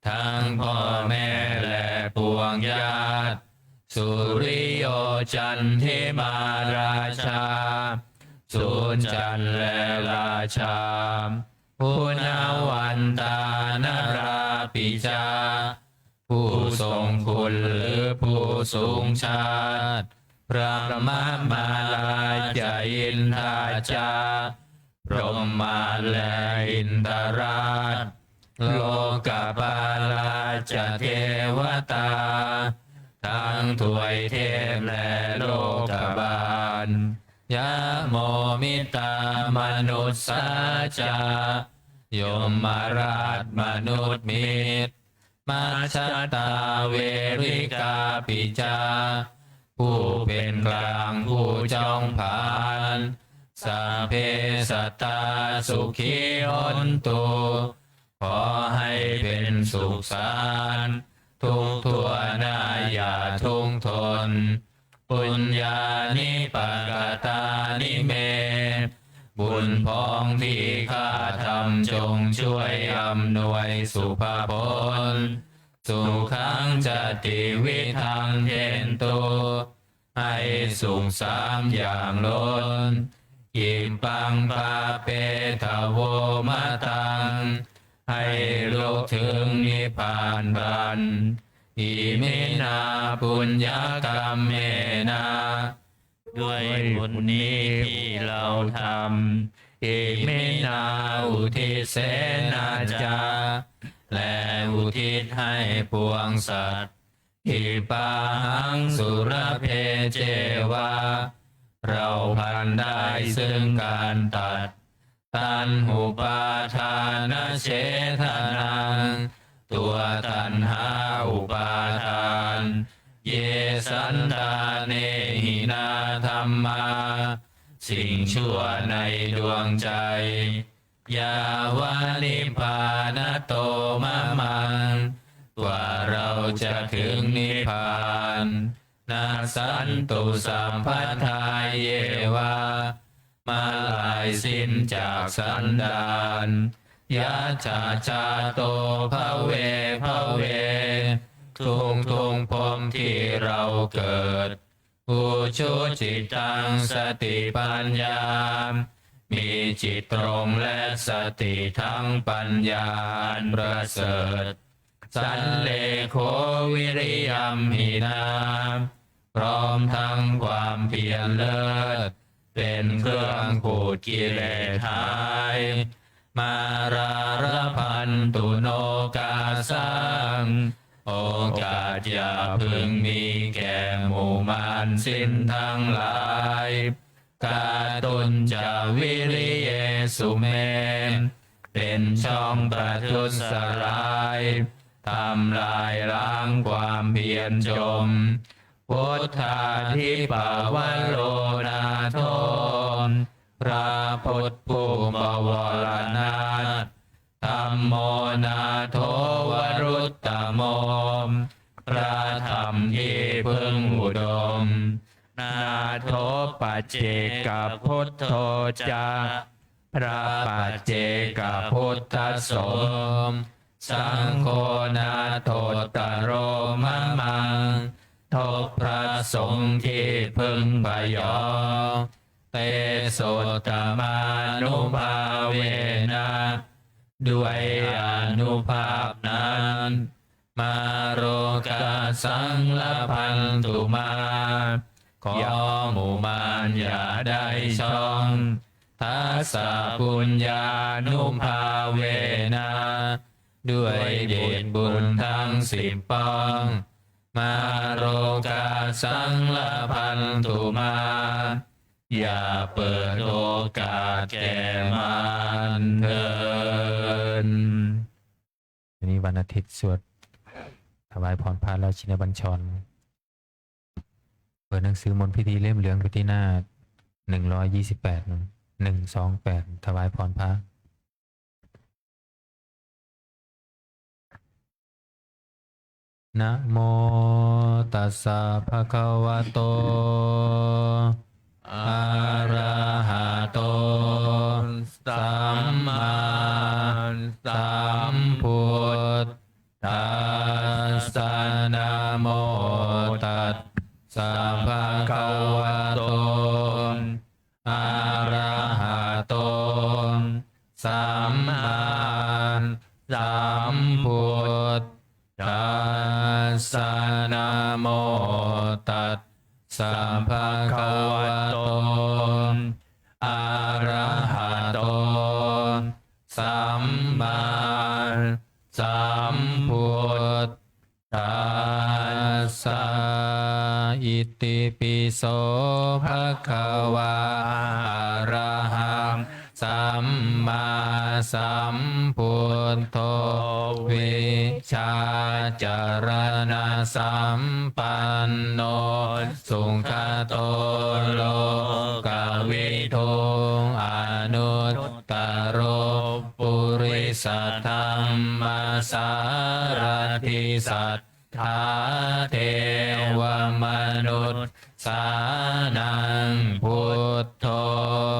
ทั้งพ่อแม่และปวงญาติ suriyo candimā rājā สุญจันทร์และราชา guṇavantā narāpi ca ผู้ทรงคุณหรือผู้สูงชาติ brahmamārā ca indā ca พรหมมารและอินทราช lokapālā ca devatā ทั้งทวยเทพและโลกบาล yamo mittā manussā ca ยมราชมนุษย์มิตร majjhattā verikāpi ca ผู้เป็นกลางผู้จ้องผลาญ sabbe sattā sukhī hontu ขอให้เป็นสุขสันต์ทุกทั่วหน้าอย่าทุกข์ทน puññāni pakatāni me บุญพ้องที่ข้าทำจงช่วยอำนวยสุภผล sukhaṃ ca tividhaṃ dentu ให้สุขสามอย่างล้น khippaṃ pāpetha vo mataṃ ให้ลุถึงนิพพานพลัน iminā puññakammena ด้วยบุญนี้ที่เราทำ iminā uddisena ca และอุทิศให้ปวงสัตว์ khippāhaṃ sulabhe ceva เราพลันได้ซึ่งการตัด taṇhupādānachedanaṃ ตัวตัณหาอุปาทาน ye santāne hinā dhammā สิ่งชั่วในดวงใจ yāva nibbānato mamaṃ กว่าเราจะถึงนิพพาน nassantu sabbadā yeva เมื่อลายสิ้นจากสันดาน yattha jāto bhave bhave ทุกๆภพที่เราเกิด ujucittaṃ satipaññā มีจิตตรงและสติทั้งปัญญาอันประเสริฐ sallekho viriyamhinā พร้อมทั้งความเพียรเลิศ เป็นเครื่องขูดกิเลสหาย mārā labhantu nokāsaṃ โอกาสอย่าพึงมีแก่หมู่มารสิ้นทั้งหลาย kātuñca viriyesu me เป็นช่องประทุษร้าย ทำลายล้างความเพียรจม Buddhādhipavaro nātho พระพุทธผู้บวรนาถ Dhammo nātho varuttamo พระธรรมที่พึ่งอุดม Nātho paccekabuddho ca พระปัจเจกพุทธสงฆ์ Saṅgho nāthottaro mamaṃ ทบพระสงฆ์ที่พึ่งพยอง Tesottamānubhāvena ด้วยอานุภาพนั้น Mārokāsaṃ labhantu mā ขอหมู่มารอย่าได้ช่อง Dasapuññānubhāvena ด้วยเดชบุญทั้งสิบปอง Mārokāsaṃ labhantu mā อย่าเปิดโอกาสแก่มารเถิด วันนี้วันอาทิตย์ สวดถวายพรพระแล้ว ชินบัญชร เปิดหนังสือมนต์พิธีเล่มเหลืองไปที่หน้าหนึ่งร้อยยี่สิบแปด หนึ่งสองแปด ถวายพรพระ Namo tassa bhagavato arahato sammāsambuddhassa. Namo tassa bhagavato arahato sammāsambuddhassa. Namo tassa bhagavato arahato sammāsambuddhassa. Itipi so bhagavā arahaṃ sammāsambuddho vijjācaraṇasampanno sugato lokavidū anuttaro purisadammasārathi satthā devamanussānaṃ buddho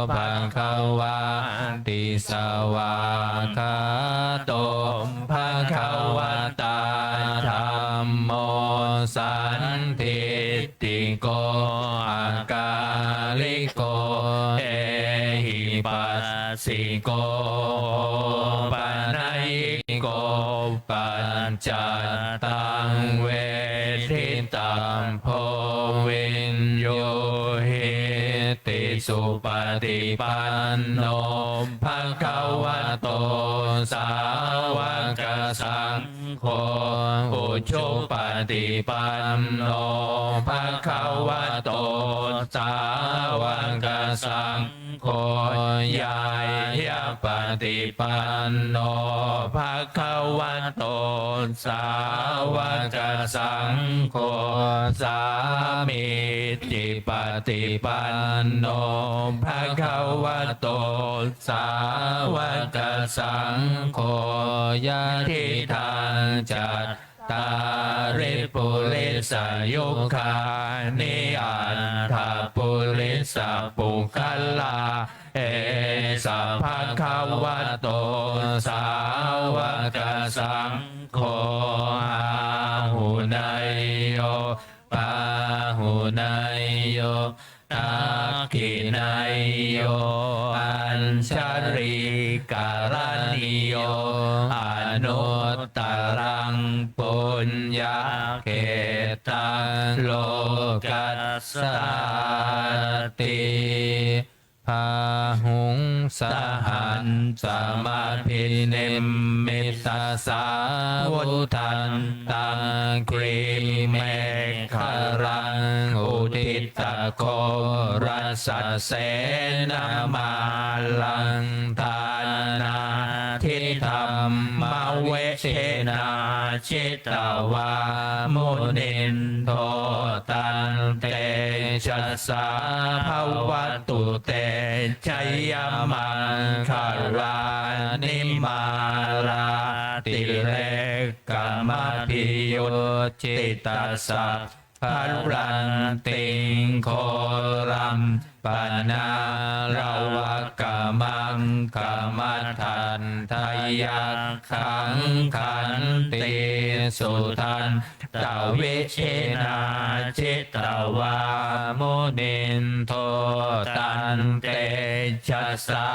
bhagavāti. Svākkhāto bhagavatā dhammo sandiṭṭhiko akāliko ehipassiko opanayiko paccattaṃ veditabbo viññūhīti. Supaṭipanno bhagavato sāvakasaṅ gho, ujupaṭipanno bhagavato sāvakasaṅgho, ñāyapaṭipanno bhagavato sāvakasaṅgho, sāmīcipaṭipanno bhagavato sāvakasaṅgho, yadidaṃ cattāri purisayugāni aṭṭha purisapuggalā, esa bhagavato sāvakasaṅgho, āhuneyyo pāhuneyyo dakkhiṇeyyo añjalikaraṇīyo anuttaraṃ puññakkhettaṃ lokassāti. Bāhuṃ sahassamabhinimmitasāvudhantaṃ grīmekhalaṃ udit Jitaghorasasenamāraṃ, dānādidhammavidhinā jitavā munindo, tantejasā bhavatu te jayamaṅgalāni. Mārātirekamabhiyujjhitasabbarattiṃ, ghorampanāḷavakamakkhamathaddhayakkhaṃ, khantīsudantavidhinā jitavā munindo, tantejasā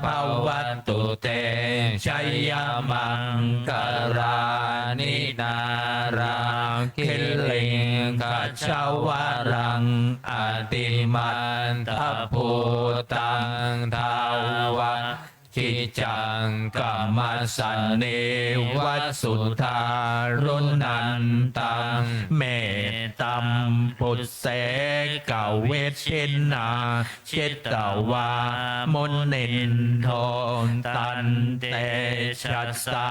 bhavatu te jayamaṅgalāni. Nāḷāgiriṃ gajavaraṃ atimattabhūtaṃ, dāvaggicakkamasanīva sudāruṇantaṃ, mettambusekavidhinā jitavā munindo, tantejasā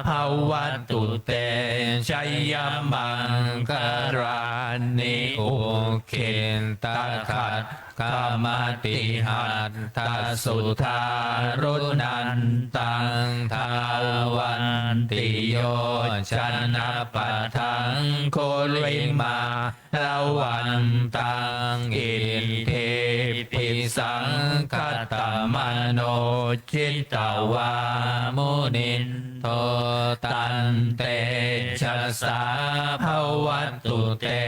bhavatu te jayamaṅgalāni. Ukkhittakhaggamatihatthasudāruṇantaṃ, dhāvantiyojanapathaṅgulimā lavantaṃ, iddhībhisaṅkhatamano jitavā munindo, tantejasā bhavatu te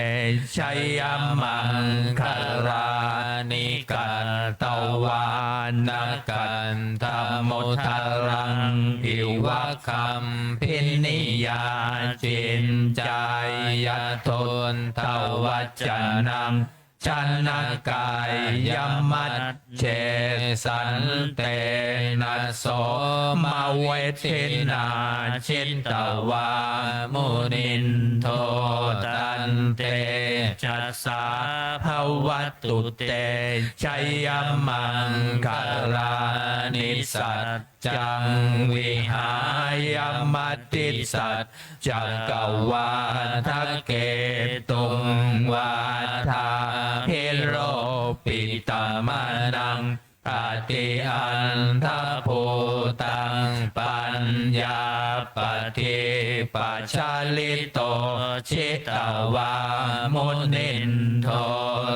jayamaṅgalāni. Katvāna kaṭṭhamudaraṃ iva gabbhinīyā, ciñcāya duṭṭhavacanaṃ janakāyamajjhe, santena somavidhinā jitavā munindo, tantejasā bhavatu te jayamaṅgalāni. Sac caṃ vihāya matisaccakavādaketuṃ, vādābhiropitamanaṃ atiandhabhūtaṃ, paññāpadīpajalito jitavā munindo,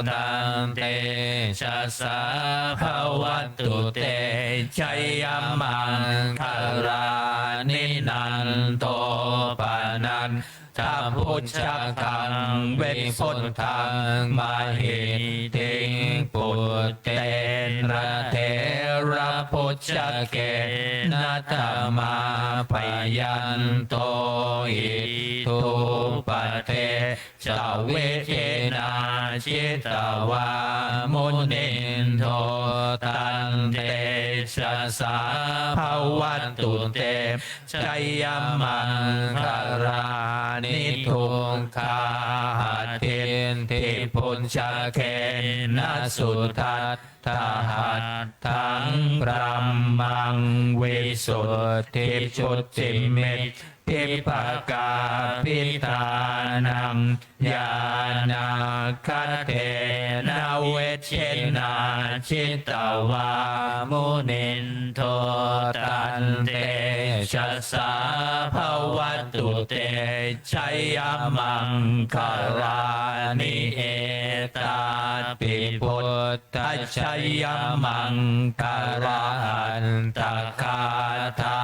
tantejasā bhavatu te jayamaṅgalāni. Nandopanandabhujagaṃ vibudhaṃ mahiddhiṃ, puttena therabhujagena damāpayanto, iddhūpade savidhinā jitavā munindo, tantejasā bhavatu te jayamaṅgalāni. Duggāhadiṭṭhibhujagena sudaṭṭhahatthaṃ, brahmaṃ visuddhijutimiddhi bhippakābhidhānaṃ, ñāṇāgadena vidhinā jitavā munindo, tantejasā bhavatu te jayamaṅgalāni. Etāpi buddha jayamaṅgalaaṭṭhagāthā,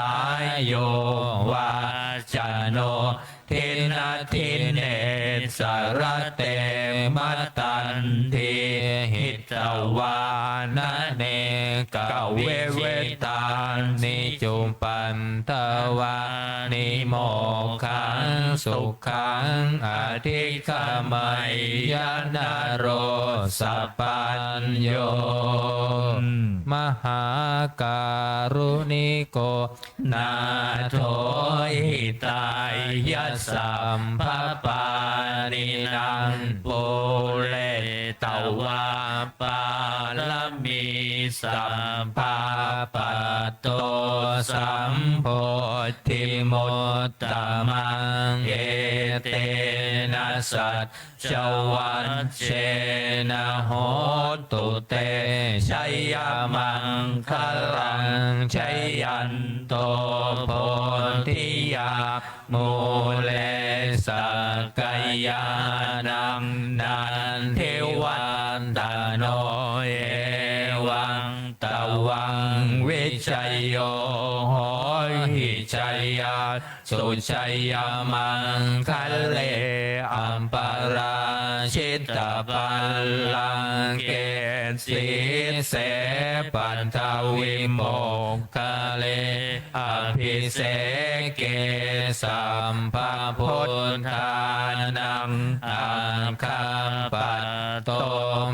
yo vācano dinadine sarate matandī, hitvānanekavividhāni cupaddavāni, mokkhaṃ sukhaṃ adhigameyya naro sapañño. Mahākāruṇiko nātho, hitāya sabbapāṇinaṃ, pūretu Tavā pāramī sabbā patto sambodhimuttamaṃ. Etena saccavajjena hotu te jayamaṅgalaṃ. Jayanto bodhiyā mūle sakyānaṃ nandivaḍḍhano. Evaṃ tvaṃ vijayo hohi jayassu jayamaṅgale. Aparājitapallaṅke sīse paṭhavipokkhare abhiseke sabbabuddhānaṃ aggappatto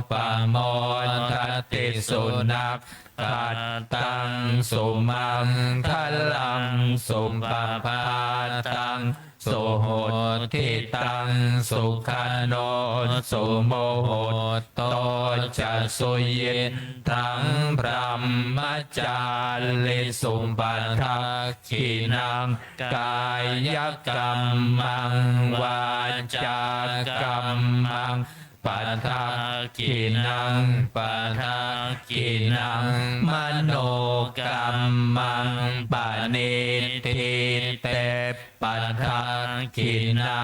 pamodati. Sunakkhattaṃ sumaṅgalaṃ supabhātaṃ suhuṭṭhitaṃ sukhaṇo sumuhutto ca suyiṭṭhaṃ brahmacārisu. Padakkhiṇaṃ kāyakammaṃ vācākammaṃ padakkhiṇaṃ padakkhiṇaṃ manokammaṃ paṇidhī te padakkhiṇā.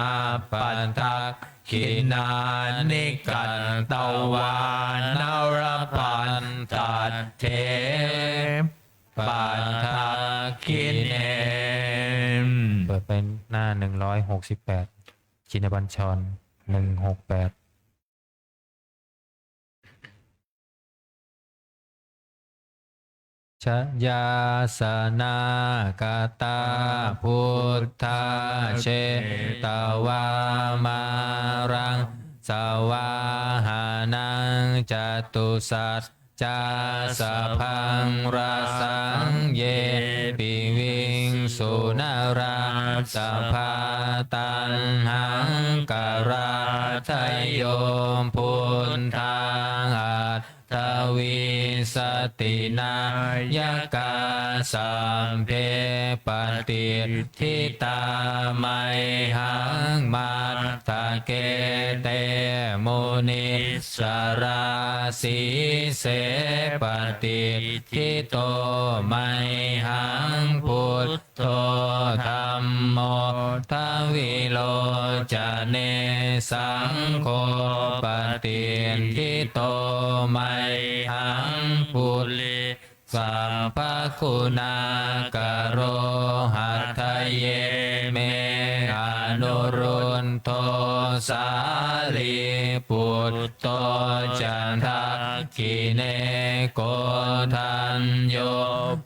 Padakkhiṇāni katvāna labhantatthe padakkhiṇe. เปิดเป็นหน้า หนึ่งร้อยหกสิบแปด ชินบัญชร หนึ่งหกแปด Jayāsanāgatā buddhā jetvā māraṃ savāhanaṃ catusaccāsabhaṃ rasaṃ ye piviṃsu narāsabhā. Taṇhaṅkarādayo buddhā aṭṭhavīsati nāyakā sabbe patiṭṭhitā mayhaṃ matthake te munissarā. Sīse patiṭṭhito mayhaṃ buddho dhammo dvilocane saṅgho patiṭṭhito mayhaṃ ure sabbaguṇākaro. Hadaye me anuruddho sārīputto ca dakkhiṇe koṇḍañño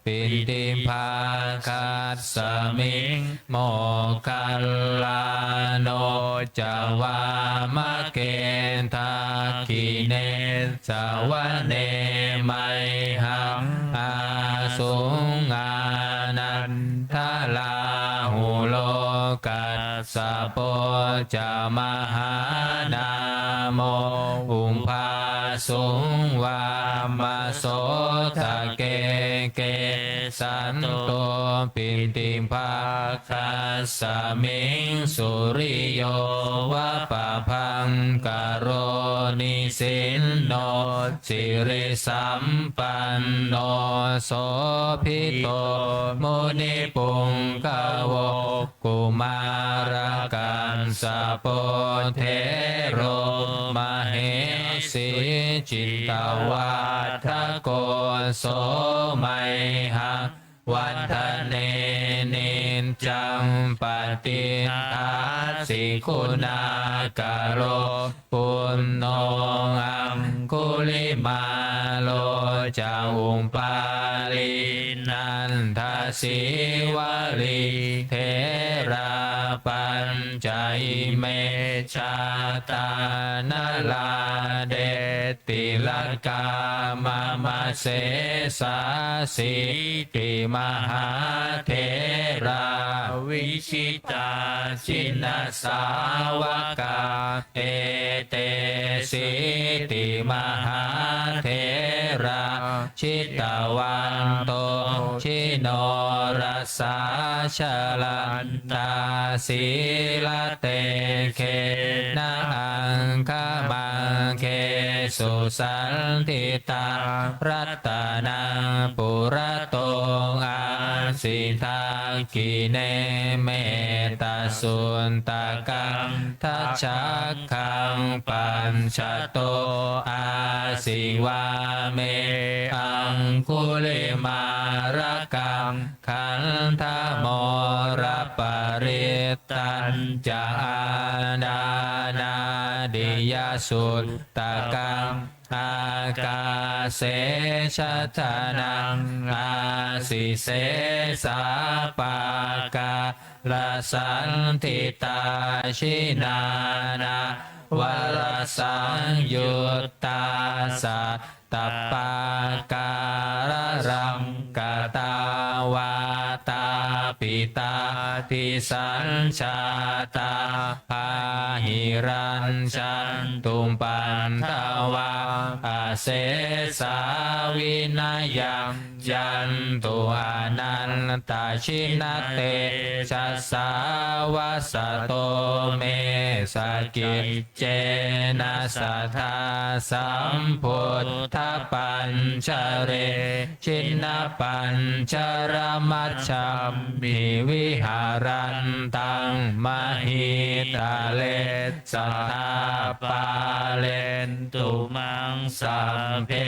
piṭṭhibhāgasmiṃ moggallāno ca vāmake. Dakkhiṇe savane mayhaṃ āsuṃ ānandarāhulo kassapo ca mahānāmo ubhāsuṃ vāmasotake. Kesante piṭṭhibhāgasmiṃ suriyo va pabhaṅkaro nisinno sirisampanno sobhito munipuṅgavo. Kumārakassapo thero mahesī cittavādako so mayhaṃ vadane niccaṃ patiṭṭhāsi guṇākaro. Puṇṇo aṅgulimālo ca upālī nandasīvalī therā pañc ca ime jātā nalāṭe tilakā mama sesāsīti mahātherā vijitā jinasāvakā etesīti mahātherā jitavanto jinorasā jalantā sīlatejena aṅgamaṅgesu saṇṭhitā. Ratanaṃ purato āsi dakkhiṇe mettasuttakaṃ dhajaggaṃ pacchato āsi vāme aṅgulimālakaṃ. Khandhamoraparittañca āṭānāṭiyasuttakaṃ ākāse chadanaṃ āsi sesā pākārasaṇṭhitā. Jinānāvarasaṃyuttā sattappākāralaṅkatā vātapittādisañjātā bāhirajjhattupaddavā asesā vinayaṃ yantu anantajinatejasā. Vasato me sakiccena sadā sambuddhapañjare jinapañjaramajjhamhi viharantaṃ mahītale sadā pālentu maṃ sabbe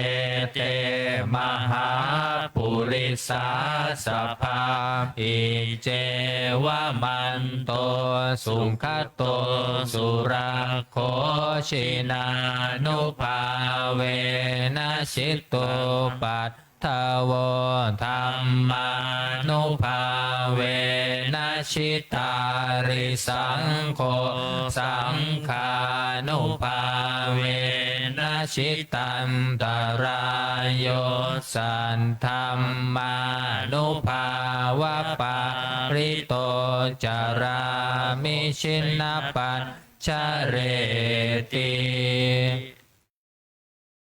te mahāpurisāsabhā. Iccevamanto sugato surakkho jinānubhāvena jitupaddavo dhammānubhāvena jitārisaṅgho saṅghānubhāvena jitantarāyo saddhammānubhāvapālito carāmi jinapañjareti.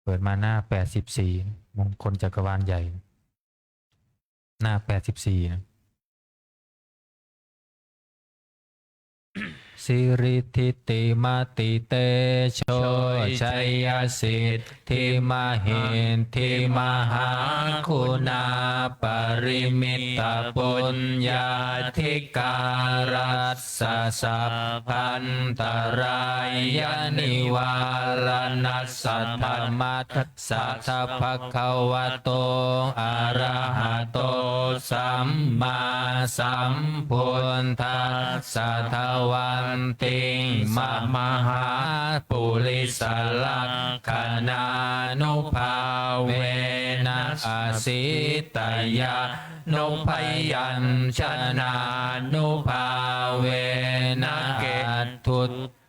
เปิดมาหน้า แปดสิบสี่ มงคลจักรวาลใหญ่ หน้า แปดสิบสี่ นะ Siridhitimatitejojayasiddhimahiddhimahāguṇāparimitapuññādhikārassa sabbantarāyanivāraṇasaddhamat sassa bhagavato arahato sammāsambuddhassa dvattiṃsamahāpurisalakkhaṇānubhāvena asītyānubyañjanānubhāvena aṭṭhu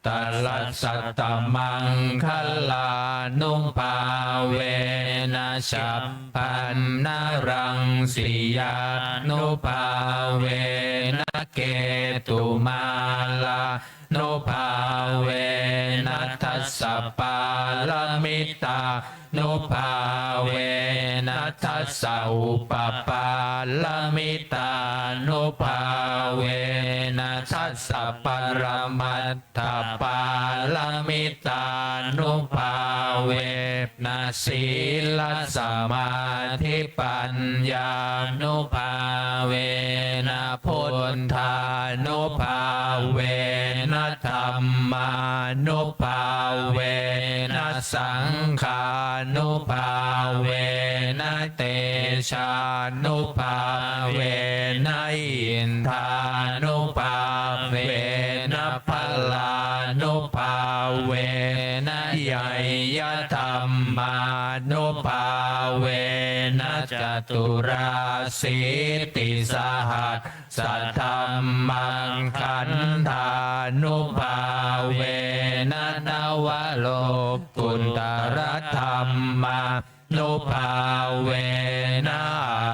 ttarasatamāṅgalānubhāvena chabbaṇṇaraṃsiyānubhāvena ketumālānubhāvena dasapāramitānubhāvena dasaupapāramitānubhāvena dasaparamat thapāramittānubhāvena sīlasamādhipaññānubhāvena buddhānubhāvena dhammānubhāvena saṅghānubhāvena tejānubhāvena iddhānubhāvena balānubhāvena ñeyyadhammānubhāvena ca caturāsītisahassadhammakkhandhānubhāvena navalokuttaradhammānubhāvena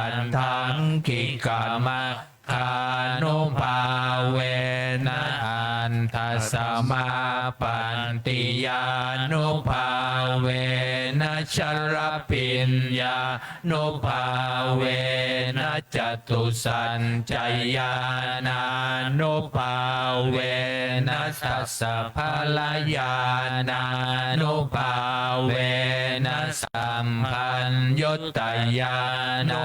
aṭṭhaṅgikama gānubhāvena aṭṭhasamāpattiyānubhāvena chaḷabhiññānubhāvena catusaccañāṇānubhāvena dasabalañāṇānubhāvena sabbaññutañāṇā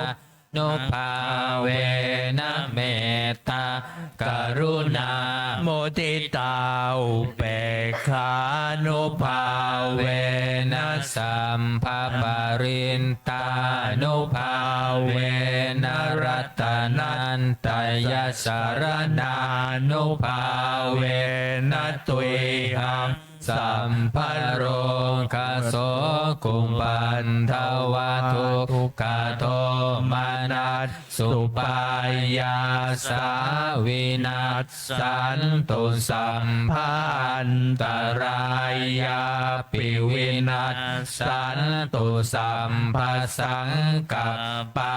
nubhāvena mettākaruṇāmuditāupekkhānubhāvena sabbaparittānubhāvena ratanattayasaraṇānubhāvena tuyhaṃ sabbarogasokupaddavadukkhadomanassupāyāsā vinassantu, sabbaantarāyāpi vinassantu, sabbasaṅkappā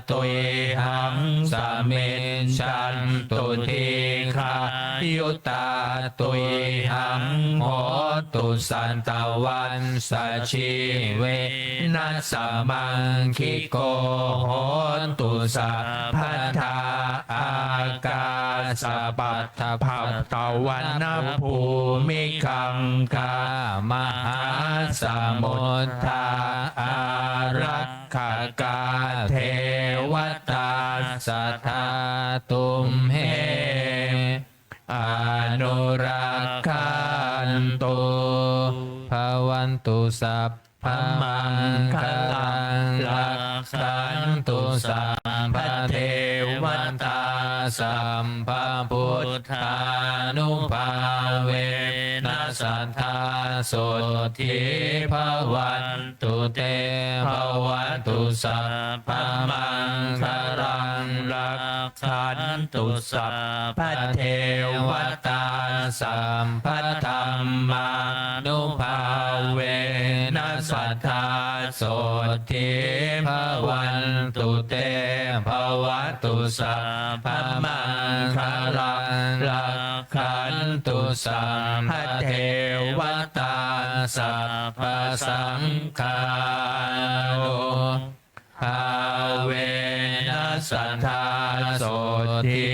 tuyhaṃ samijjhantu, dīghāyutā tuyhaṃ hotu, satavassajīvena samaṅgiko hotu sabbadā. Ākāsapabbatavanabhūmigaṅgāmahāsamuddā ārakkhakā devatā sadā tumhe anurakkhantu. Bhavatu sabbamaṅgalaṃ, rakkhantu sabbadevatā, sabbabuddhānubhāvena sadā sotthī bhavantu te. Bhavatu sabbamaṅgalaṃ, rak khantu sabbadevatā, sabbadhammānubhāvena sadā sotthī bhavantu te. Bhavatu sabbamaṅgalaṃ, rakkhantu sabbadevatā, sabbasaṅghānu bhāvena sadā sotthī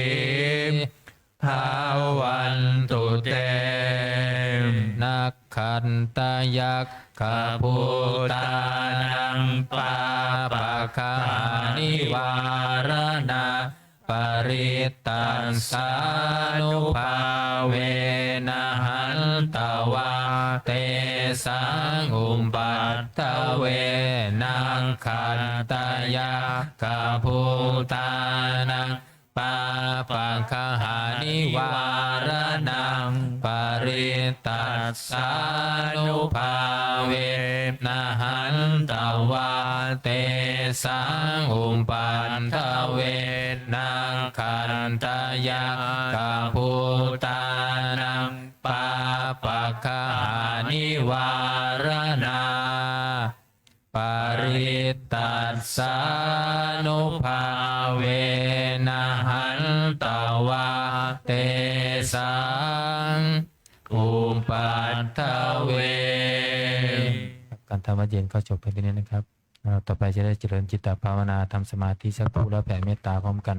bhavantu te. Nakkhattayakkhabhūtānaṃ pāpaggahanivāraṇā parittassānubhāvena hantvā tesaṃ upaddave. Nakkhattayakkhabhūtānaṃ pāpaggahanivāraṇaṃ parittassānubhāvena hantvā tesaṃ upaddave. Nakkhattayakkhabhūtānaṃ pāpaggahanivāraṇā parittassānubhāvena hantvā tesaṃ upaddave. การทำวัตรเย็นก็จบเพียงเท่านี้นะครับ เราต่อไปจะได้เจริญจิตตภาวนา ทำสมาธิสักครู่แล้วแผ่เมตตาพร้อมกัน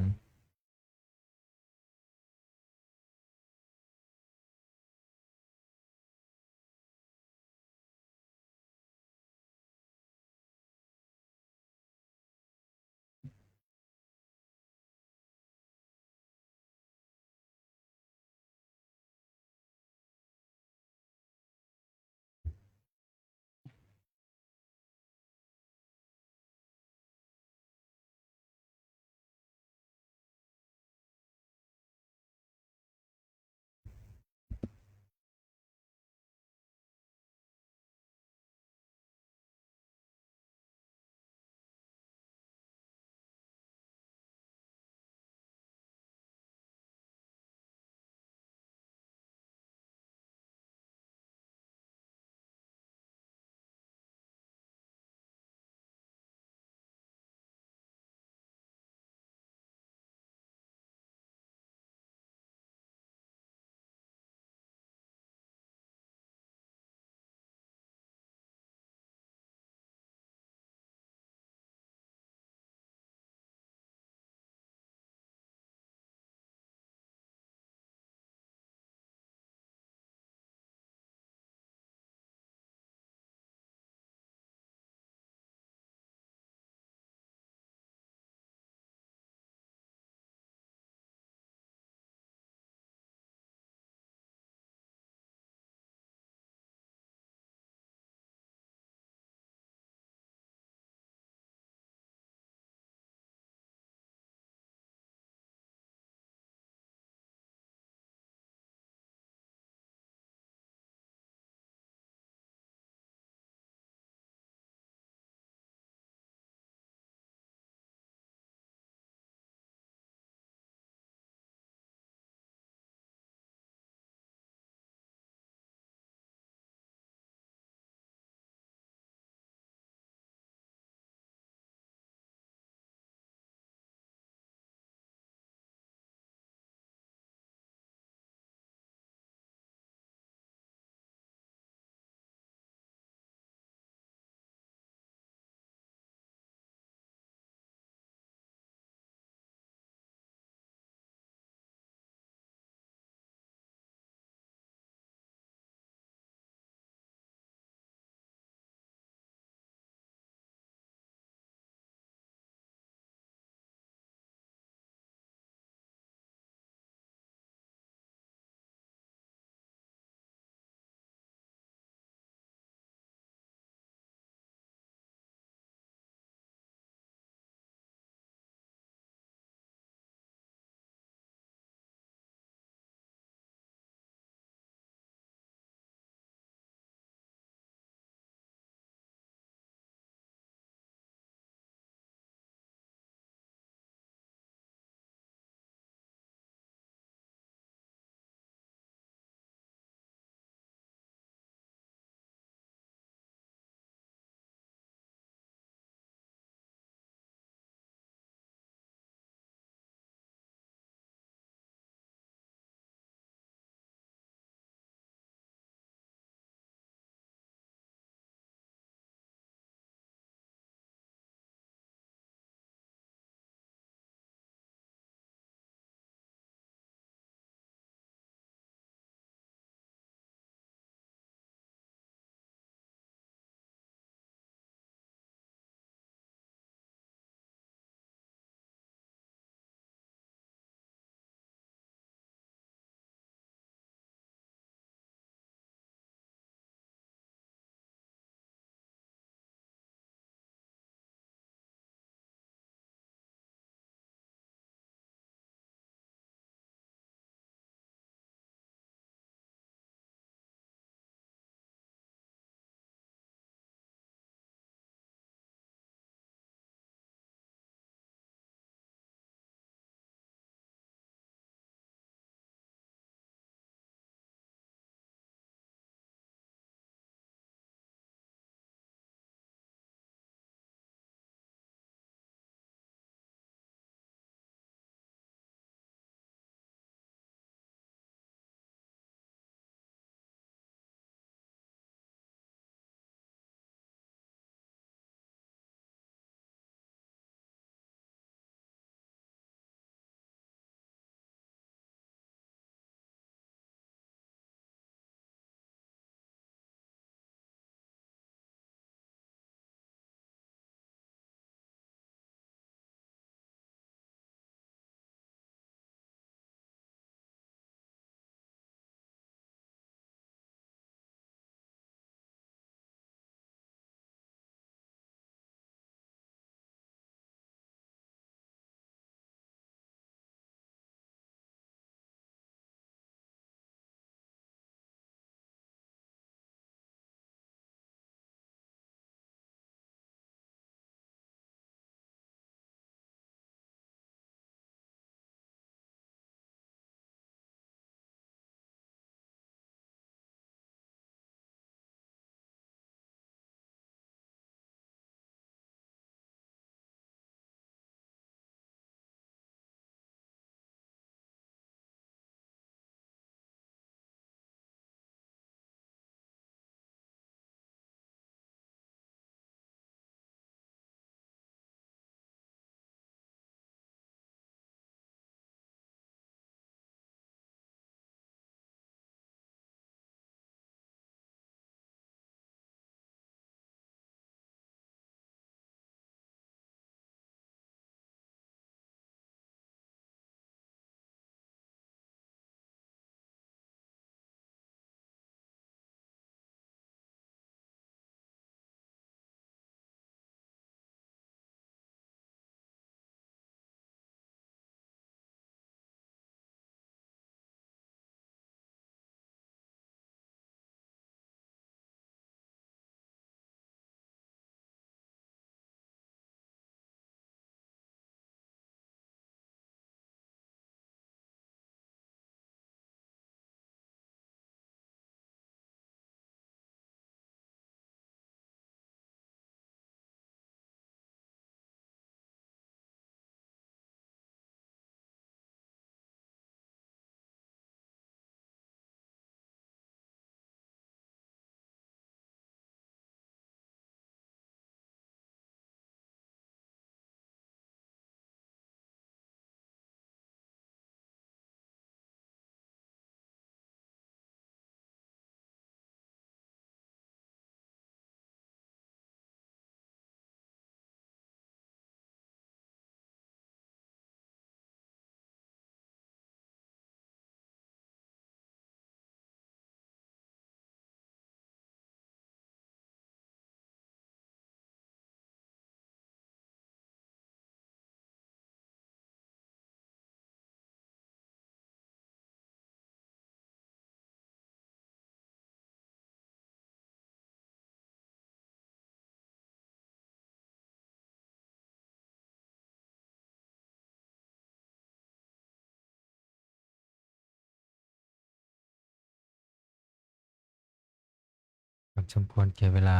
อันสมควรแก่เวลา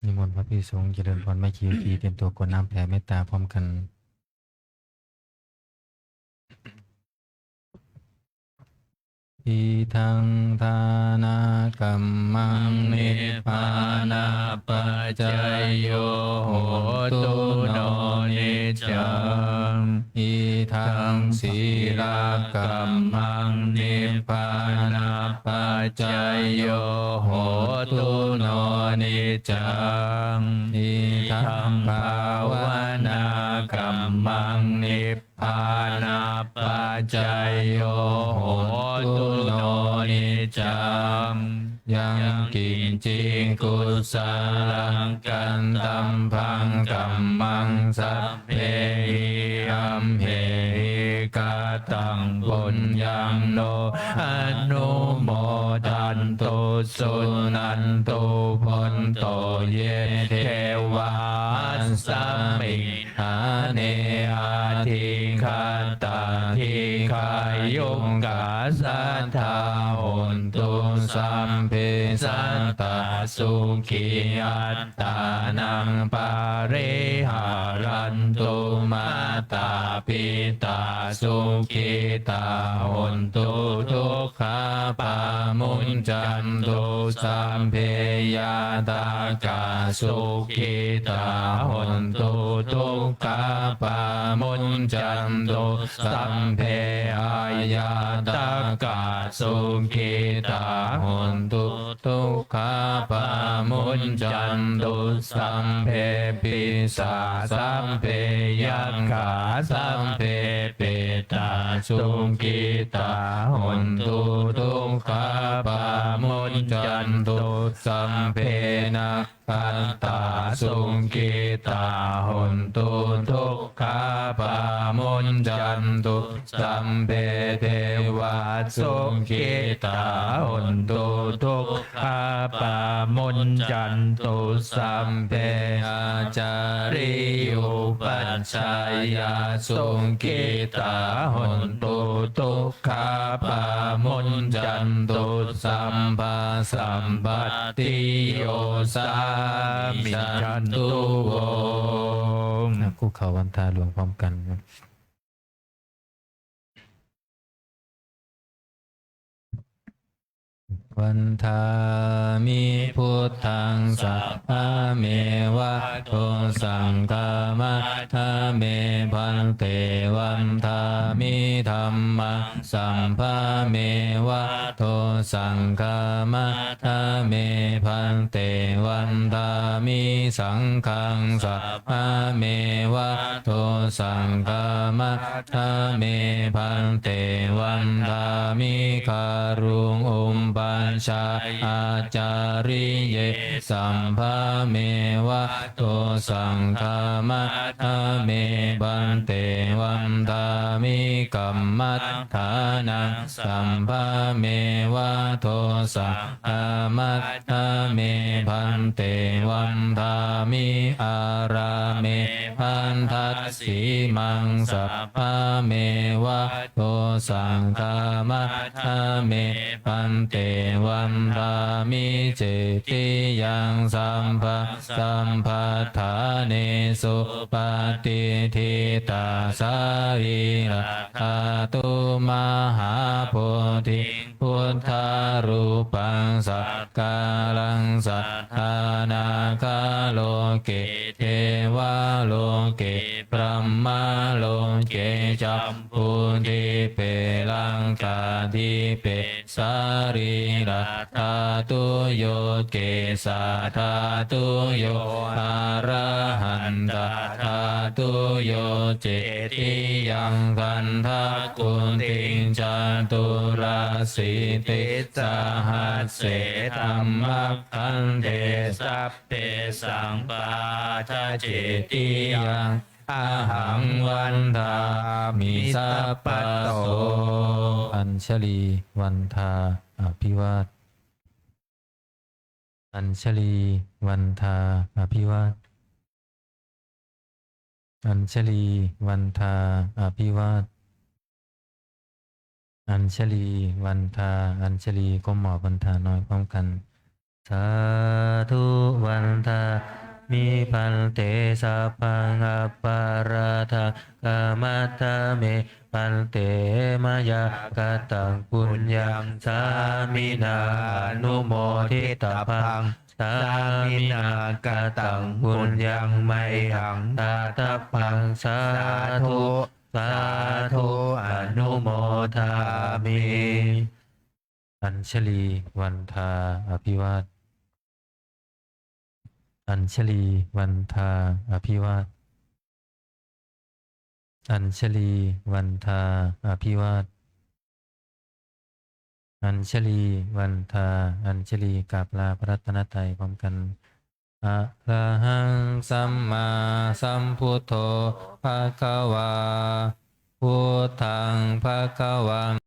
นิมนต์พระภิกษุสงฆ์เจริญพรแม่ชี เตรียมตัวกรวดน้ำแผ่เมตตาพร้อมกัน Idaṃ dānakammaṃ nibbānapaccayo hotu no niccaṃ. Idaṃ sīlakammaṃ nibbānapaccayo hotu no niccaṃ. Idaṃ bhāvanākammaṃ nib bānapaccayo hotu no niccaṃ. Yaṃ kiñci kusalaṃ kattabbaṃ kammaṃ sabbehi amhehi kataṃ puññaṃ no anumodantu suṇantu bhonto ye devā asmiṃ ṭhāne adhigatā dīghāyukā sadā hontu sabbe sattā sukhī attānaṃ pariharantu. Mātā pitā sukhitā hontu duk khā pamuñcantu. Sabbe ñātakā sukhitā hontu dukkhā pamuñcantu. Sabbe aññātakā sukhitā hontu dukkhā pamuñcantu. Sabbe pisā sabbe yakkhā sabbe petā sukhitā hontu dukkhā pamuñcantu. Sabbe nakkhattā sukhitā hontu dukkhā pamuñcantu. Sabbe devā sukhitā hontu duk khā pamuñcantu. Sabbe ācariyupajjhāyā sukhitā hontu dukkhā pamuñcantu. Sabbā sampattiyo samijjhantu vo. อ่ะ คุกเข่าวันทาหลวงพร้อมกันครับ Vandāmi buddhaṃ sabbameva dosaṃ khamatha me bhante. Vandāmi dhammaṃ sabbameva dosaṃ khamatha me bhante. Vandāmi saṅghaṃ sabbameva dosaṃ khamatha me bhante. Vandāmi guruṃ upajjhāyācariye sabbameva dosaṃ khamatha me bhante. Vandāmi kammaṭṭhānaṃ sabbameva dosaṃ khamatha me bhante. Vandāmi ārāme bhaddasimaṃ sabbameva dosaṃ khamatha me bhante. Vandāmi cetiyaṃ sabbaṃ sabbaṭṭhānesu patiṭṭhitā sarīradhātu mahābodhiṃ buddharūpaṃ sakalaṃ sadā nāgaloke devaloke brahmaloke jambudīpe laṅkādīpe sarīradhātuyo kesādhātuyo arahantadhātuyo cetiyaṃ gandhakuṭiṃ caturāsītisahasсе dhammakkhandhe sabbesaṃ pādace tiyaṃ ahaṃ vandāmi sabbaso. Añjalī vandā abhivād. Añjalī vandā abhivād. Añjalī vandā abhivād. Añjalī vandā, añjalī ก้มหมอบ vandā น้อยพร้อมกัน Sādhu vandāmi bhante, sabbaṃ aparādhaṃ khamatha me bhante, mayā kataṃ puññaṃ sāminā anumoditabbaṃ, sāminā kataṃ puññaṃ mayhaṃ dātabbaṃ. Sādhu, sādhu, anumodāmi. Añjalī vandā abhivād. Añjalī vandā abhivād. Añjalī vandā abhivād. Añjalī vandā, añjalī กราบลาพระรัตนตรัยพร้อมกัน Arahaṃ sammāsambuddho bhagavā, buddhaṃ bhagavan